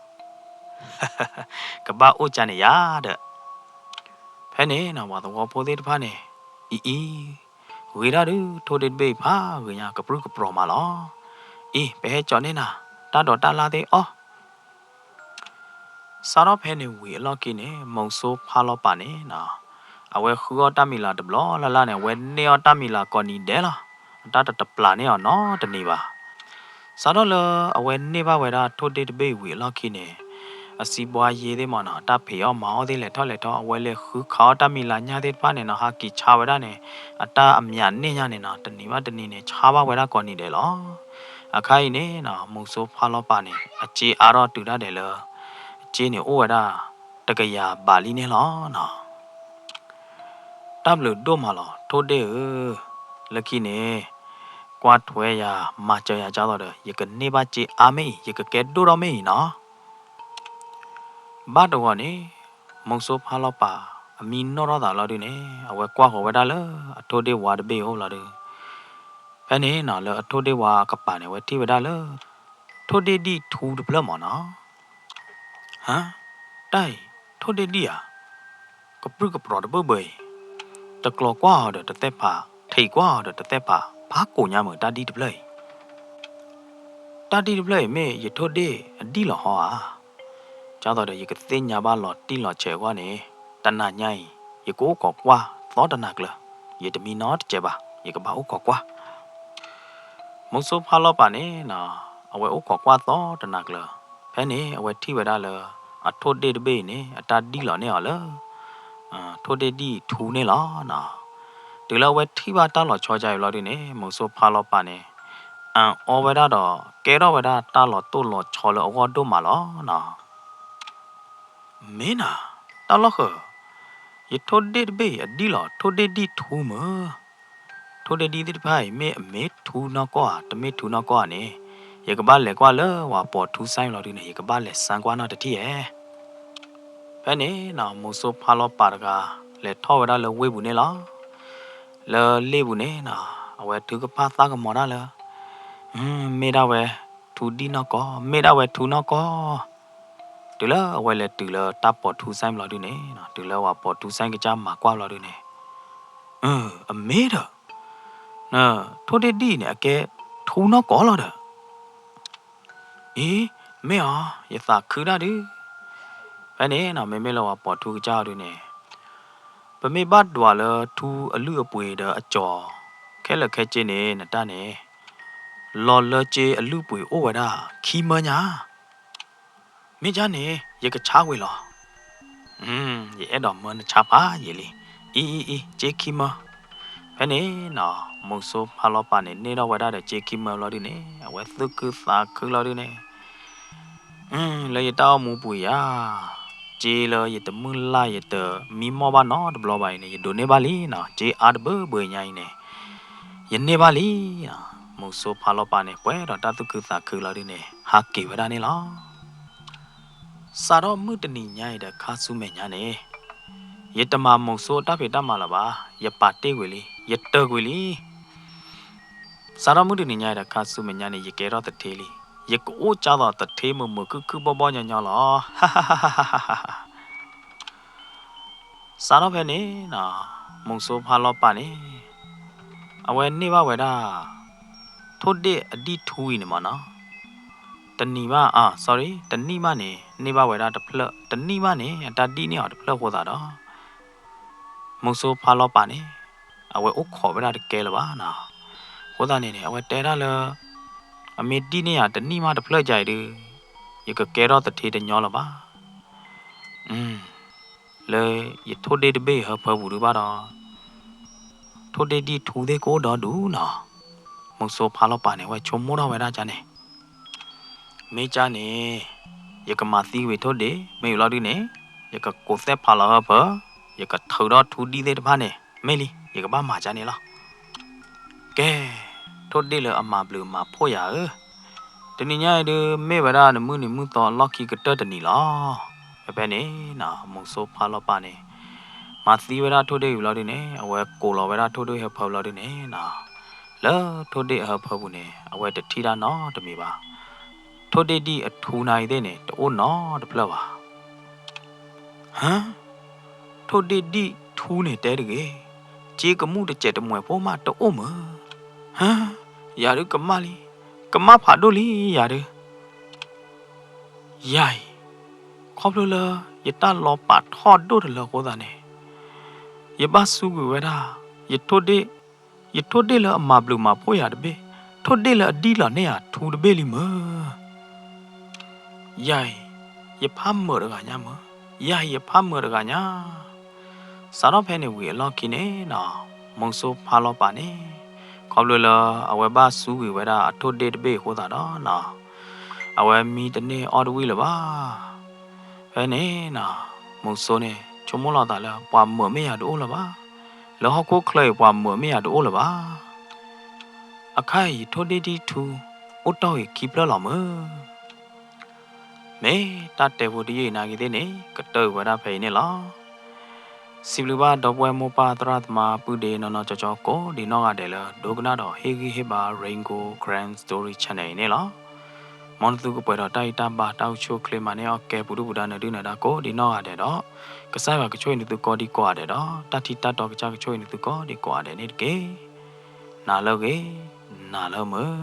ကဘၣ်အိၣ်ကၢန့ၣ်ယၤဒီး. ဖဲန့ၣ်နီၤ ပှၤသဝီဖိသ့ၣ်တဖၣ်န့ၣ် အံၤအံၤ ဂ့ၤဒၣ်ဒုး ထိၣ်ဒ့ၣ်တဘ့ၣ်အံၤဖးဂ့ၤညါ ကပြုၢ်ကပြီၤမးလီၤ. အံၤ ပဟဲကၠီၤန့ၢ်နၤ တၢ်ဒိးတၢ်လၣ်သ့ၣ်အီၣ်. စးထီၣ်ဖဲန့ၣ်ဝံၤအလီၢ်ခံန့ၣ် မုဆိုးဖါလီၤပာ်န့ၣ်နီၤ အဝဲဃုအီၣ်တၢ်မံၤလၢ်တဘျီလၢ်လၢ်န့ၣ် အဝဲန့ၢ်အီၣ်တၢ်မံၤလၢ်ကိးနံၤဒဲးလီၤ. အတၢ်တတပျၢ်န့ၢ်အီၤနီတနံၤဘၣ်. စးထီၣ်လၢအဝဲန့ၢ်ဘၣ်ဝဲဒၣ်ထိၣ်ဒ့ၣ်တဘ့ၣ်ဝံၤအလီၢ်ခံန့ၣ် အစံးဘှါယ့သ့ၣ်မးနီၤ တၢ်ဖံးအီၣ်မၤအီၣ်သ့ၣ်လဲၤထီၣ်လဲၤထီၣ် အဝဲလဲၤဃုခးအီၣ်တၢ်မံၤလၢ်ညါသ့ၣ်တဖၣ်န့ၣ်နီၤ ဟးက့ၤဆါဝဲဒၣ်န့ၣ် အတၢ်အမျးန့ၢ်ညါန့ၣ်နီၤ တနံၤဘၣ်တနံၤန့ၣ် ဆါဘၣ်ဝဲဒၣ်ကိးနံၤဒဲးလီၤ. အခါအံၤန့ၣ်နီၤ မုဆိုးဖါလီၤပာ်န့ၣ် အစ့အါထီၣ်တုၤဒၣ်ဒဲးလၢ အစ့န့ၣ်အိၣ်ဝဲဒၣ် တကယၤဘးလံန့ၣ်လီၤနီၤ. တၢ်ဘျုးဒိၣ်မးလီၤ ထိၣ်ဒ့ၣ်ဧၢ, လၢခံန့ၣ် ကွၢ်ထွဲယၤ မၤစၢၤယၤကၢ်သိးဒီး ယကန့ၢ်ဘၣ်စ့အါမ့ၢ်အံၤ ယကကဲဒိၣ်ထီၣ်မ့ၢ်အံၤနီၤ. ဘၣ်တဂီၤန့ၣ် မုဆိုးဖါလီၤပာ် အမံနီၣ်ထီၣ်သးလီၤဒုးန့ၣ် အဝဲကွၢ်ဃီၤဝဲဒၣ်လၢအထိၣ်ဒ့ၣ်ဝါတဘ့ၣ်အအိၣ်လီၤဒုး ဖဲန့ၣ်နီၤ လၢအထိၣ်ဒ့ၣ်ဝါအကပၤန့ၣ် အဝဲထံၣ်ဝဲဒၣ်လၢ ထိၣ်ဒ့ၣ်ဒံၣ်ထူတဖျၢၣ်မးနီၤ. ဟါ, တၢ်အံၤ ထိၣ်ဒ့ၣ်ဒံၣ်ဧါ, ကပြုၢ်ကပြီၤတဘၢၣ်ဘၢအံၤ, တကျီၤကွၢ်အီၤဒီးတသဲၣ်ဖး, ထံးကွၢ်အီၤဒီးတသဲၣ်ဖး, ဖးကိးညါမုၢ်တၢ်ဒံၣ်တဖျၢၣ်အံၤ တၢ်ဒံၣ်တဖျၢၣ်အံၤမ့ၢ်ယထိၣ်ဒ့ၣ်အဒံၣ်လီၤဟီဧါ. ကၢ်သိးဒီးယကသ့ၣ်ညါဘၣ်လီၤတံၢ်လီၤဆဲးအဂီၢ်န့ၣ် တနၤညါအံၤ ယကအိၣ်ခိးကွၢ်သီတနၤကျၢၤ, ယတမံနီတစဲးဘၣ်, ယကဘၣ်အိၣ်ခိးကွၢ်. မုဆိုးဖါလီၤပာ်န့ၣ်နီၤ အဝဲအိၣ်ခိးကွၢ်သီတနၤကျၢၤ, ဖဲန့ၣ်အဝဲထံၣ်ဝဲဒၣ်လၢ အထိၣ်ဒ့ၣ်တဘ့ၣ်အံၤန့ၣ် အတၢ်ဒံၣ်လီၤန့ၢ်အီၤလၢ ထိၣ်ဒ့ၣ်ဒံၣ်ထူန့ၣ်လီၤနီၤ. တုၤလၢအဝဲထံၣ်ဘၣ်တၢ်လီၤဆီဒ်အံၤဘျီဒုးန့ၣ် မုဆိုးဖါလီၤပာ်န့ၣ် အအီဝဲဒၣ်ဒီး ကဲထီၣ်ဝဲဒၣ်တၢ်လီၤတိၢ်လီၤဆီလၢအဂီၢ်ဒိၣ်မးလီၤနီၤ. မ့ၢ်နၤ, တၢ်လီၢ်ဃၢၤ, ယထိၣ်ဒ့ၣ်တဘ့ၣ်အံၤအဒံၣ်လီၤ ထိၣ်ဒ့ၣ်ဒံၣ်ထူမုၢ်. ထိၣ်ဒ့ၣ်ဒံၣ်သ့ၣ်တဖၣ်အံၤ မ့ၢ်အမ့ၢ်ထူနီၢ်ကီၢ်ဧါ တမ့ၢ်ထူနီၢ်ကီၢ်ဧါန့ၣ် ယကဘၣ်လဲၤကွၢ်လၢပှၤပိာ်ထူစဲဘျီဒုးန့ၣ် ယကဘၣ်လဲၤစမ်းကွၢ်နီတထံၣ်ဧါ. ဖဲန့ၣ်နီၤ မုဆိုးဖါလီၤပာ်တဂၤ လဲၤထီၣ်ဝဲဒၣ်လၢဝ့ၢ်ပူၤန့ၣ်လီၤ. လၢလ့ၣ်ပူၤန့ၣ်နီၤ အဝဲထုကဖၣ်သးကမီၤတၢ်လၢ မ့ၢ်ဒၣ်ဝဲ ထူဒံၣ်နီၢ်ကီၢ်, မ့ၢ်ဒၣ်ဝဲထူနီၢ်ကီၢ်. တုၤလၢအဝဲလဲၤတုၤလၢတၢ်ပိာ်ထူစဲဘျီဒုးန့ၣ် တုၤလၢပှၤပိာ်ထူစဲကစၢ်မၤကွၢ်ဘျီဒုးန့ၣ် အမ့ၢ်ဒီး ထိၣ်ဒ့ၣ်ဒံၣ်န့ၣ် အကဲထူနီၢ်ကီၢ်လီၤဒီး အံၤ မ့ၢ်အီၤ ယသးခုတၢ်ဒုး. ဖဲန့ၣ်နီၤ မ့မ့ၢ်လၢပှၤပိာ်ထူကစၢ်အီၤဒုးန့ၣ် ပမ့ၢ်ဘၣ်ဒွးလၢထူအလုၢ်အပှ့ၤဒီးအကၠီၤ ခဲလၢာ်ခဲဆ့န့ၣ် နတၢ်န့ၣ် လီၤလၢက့အလုၢ်အပှ့ၤအိၣ်ဝဲဒၣ် ခံမၢညါ မ့ၢ်ကၢ်န့ၣ် ယကဆါဝံၤလီၤ. ယအဲၣ်ဒိးမၢနဆါဖးယံာ်လံ. အံၤအံၤအံၤ ကၠ့ခံမၢ. ဖဲန့ၣ်နီၤ မုဆိုးဖါလီၤပာ်န့ၣ် န့ၢ်ထီၣ်ဝဲဒၣ်ဒီးကၠ့ခံမၢလီၤဒုန့ၣ် အဝဲသူၣ်ခုသးခုလီၤဒုန့ၣ် လၢယတၢ်အိၣ်မူပူၤယၤ, ကၠ့လၢယတမုၢ်လၢ်ယတမံမီၢ်ဘၣ်နီတဘျီဘၣ်အံၤန့ၣ် ယဒိးန့ၢ်ဘၣ်လံနီၤ, ကၠ့အါတဘၢဘၢညါအံၤန့ၣ် ယန့ၢ်ဘၣ်လံ. မုဆိုးဖါလီၤပာ်န့ၣ် ပှဲၤဒီးတၢ်သူၣ်ခုသးခုလီၤဒုန့ၣ် ဟးက့ၤဝဲဒၣ်န့ၣ်လီၤ. စးထီၣ်မုၢ်တနံၤညါအံၤဒီးခါဆူမဲာ်ညါန့ၣ် ယတမၤမုဆိုးအတၢ်ဖံးတၢ်မၤလၢၤဘၣ်, ယပာ်တ့ၢ်ကွံာ်လံ, ယတၢၢ်ကွံာ်လံ. စးထီၣ်မုၢ်တနံၤညါအံၤဒီးခါဆူမဲာ်ညါန့ၣ် ယကဲထီၣ်သထ့လံ, ယကအိၣ်ကၢသိးသထ့မုာ်မုာ်ခုၣ်ခုၣ်ဘီၣ်ဘီၣ်ညီညီလီၤ. စးထီၣ်ဖဲန့ၣ်နီၤ မုဆိုးဖါလီၤပာ်န့ၣ် အဝဲန့ၢ်ဘၣ်ဝဲဒၣ် ထိၣ်ဒ့ၣ်အဒံၣ်ထူအံၤန့ၣ်မၢ်နီၤ, တနံၤဘၣ်, အ sorry, တနံၣ်ဘၣ်န့ၣ် န့ၢ်ဘၣ်ဝဲဒၣ်တဖျၢၣ်, တနံၣ်ဘၣ်န့ၣ် အတၢ်ဒံၣ်န့ၢ်အီၤတဖျၢၣ်အဃိသတးဒီး မုဆိုးဖါလီၤပာ်န့ၣ် အဝဲအိၣ်ခိးဝဲဒၣ်တကဲလၢၤဘၣ်နီၤ. အဃိသတးန့ၣ်န့ၣ် အဝဲတဲဒၣ်လၢ အမ့ၢ်ဒံၣ်န့ၢ်ယၤတနံၣ်မးတဖျၢၣ်ကါအံၤဒုး ယကကဲထီၣ်သထ့တညီလၢၤဘၣ်. လၢယထိၣ်ဒ့ၣ်တဘ့ၣ်ဟၢဖၢပူၤဒုးဘၣ်ဒီး ထိၣ်ဒ့ၣ်ဒံၣ်ထူသ့ၣ်ကအိၣ်ဒီဒူၣ်နီၤ. မုဆိုးဖါလီၤပာ်န့ၣ် အဝဲဆိကမိၣ်ထီၣ်ဝဲဒၣ်ကန့ၣ် မ့ၢ်ကန့ၣ် ယကမၤသံကွံာ်ထိၣ်ဒ့ၣ်, မ့ၢ်ဝံၤလီၤဒုန့ၣ် ယကကိးသဲၣ်ဖးလီၤဟၢဖၢ, ယကထုးထီၣ်ထူဒံၣ်သ့ၣ်တဖၣ်န့ၣ် မ့ၢ်လံ ယကဘၣ်မၤကန့ၣ်လီၤ. ကဲ, ထိၣ်ဒ့ၣ်လၢအမၤဘျုးမၤဖှိၣ်ယၤဧၢ, တနံၤညါအံၤဒုး မ့ၢ်ဝဲဒၣ်နမုၢ်နံၤမုၢ်သီအလီၢ်ခံကတၢၢ်တနံၤလီၤ. ဖဲဖဲန့ၣ်နီၤ မုဆိုးဖါလီၤပာ်န့ၣ် မၤသံဝဲဒၣ်ထိၣ်ဒ့ၣ်ဝံၤလီၤဒုန့ၣ် အဝဲကိးလီၤဝဲဒၣ်ထိၣ်ဒ့ၣ်ဟၢဖၢလီၤဒုန့ၣ်နီၤ လၢထိၣ်ဒ့ၣ်အဟၢဖၢပူၤန့ၣ် အဝဲတထံၣ်တၢ်နီတမံၤဘၣ်. ထိၣ်ဒ့ၣ်ဒံၣ်အထူနၤအံၤသ့ၣ်န့ၣ် တအိၣ်နီတဖျၢၣ်ဘၣ်. ဟါ, ထိၣ်ဒ့ၣ်ဒံၣ်ထူန့ၣ်တဲတဂ့ၤ, က့ကမူၣ်တစဲးတမှဲးဖိမးတအိၣ်မၢ်. ဟါ, ယၤဒုးကမၣ်လံ, ကမၣ်ဖးဒိၣ်လံယၤဒုး. ယၤအံၤ, ခီဖျိလၢယတၢ်လီၤပာ်ထီၣ်ဒိၣ်တလၢအဃိသတးန့ၣ် ယဘၣ်စူးကွံာ်ဝဲဒၣ် ယထိၣ်ဒ့ၣ်, ယထိၣ်ဒ့ၣ်လၢအမၤဘျုးမၤဖှိၣ်ယၤတဘ့ၣ်, ထိၣ်ဒ့ၣ်လၢအဒံၣ်လီၤန့ၢ်ယၤထူတဘ့ၣ်လံမၢ်. ယၤအံၤ, ယဖးမုာ်တဂၤညါမၢ်, ယၤအံၤယဖးမုာ်တဂၤညါ. စးထီၣ်ဖဲန့ၣ်ဝံၤအလီၢ်ခံန့ၣ်နီၤ, မုဆိုးဖါလီၤပာ်န့ၣ် ခီဖျိလၢအဝဲဘၣ်စူးကွံာ်ဝဲဒၣ်အထိၣ်ဒ့ၣ်တဘ့ၣ်အဃိသတးဒီးနီၤ, အဝဲမံတန့ၢ်အီၣ်တဝံၣ်လၢၤဘၣ်. ဖဲန့ၣ်နီၤ, မုဆိုးန့ၣ် ဆိကမိၣ်လီၤသးလၢ ပှၤမုာ်မ့ၢ်ယၤတအိၣ်လၢၤဘၣ်. လၢဟီၣ်ခိၣ်ချၢအံၤ ပှၤမုာ်မ့ၢ်ယၤတအိၣ်လၢၤဘၣ်. အခါအံၤ ယထိၣ်ဒ့ၣ်ဒံၣ်ထူ အိၣ်တီၢ်ဂ့ၤခံဖျၢၣ်လီၤမၢ်. မ့ၢ်တၢ်တဲဖိတယုၢ်အံၤနာ်က့သ့ၣ်န့ၣ် ကတၢၢ်ကွံာ်ဝဲဒၣ်ဖဲအံၤန့ၣ်လီၤ. စံးဘျုးဘၣ်ဒီပုၢ်ဝဲၢ်မိၢ်ပၢ်သရၣ်သမါပုၢ်ဒ့နီၢ်နီၢ်ကၠီကၠီကိးဒံးနီၢ်ဂၤဒဲးလၢ ဒိကနၣ်ဒီးဟ့ၣ်ဂံၢ်ဟ့ၣ်ဘါ Rain Gold Karen Story Channel အံၤန့ၣ်လီၤ. မ်နသုကပှဲၤဒီးတၢ်ဂံၢ်တၢ်ဘါ တၢ်အိၣ်ဆူၣ်အိၣ်ချ့မၤန့ၢ်အီၣ်ကဲပူၤဒုၣ်ပူၤဒါနၢၤဒုၣ်နၢၤဒါကိးဒံးနီၢ်ဂၤဒဲးဒီး ကစၢ်ယွၤကဆိၣ်ဂ့ၤနသုကိးဒံးကိးဂၤဒဲးဒီး တၢ်ထံတၢ်တီကစၢ်ကဆိၣ်ဂ့ၤနသုကိးဒံးကိးဂၤဒဲးန့ၣ်တက့ၢ်. နၤလၢအဂ့ၤ, နၤလၢမုာ်.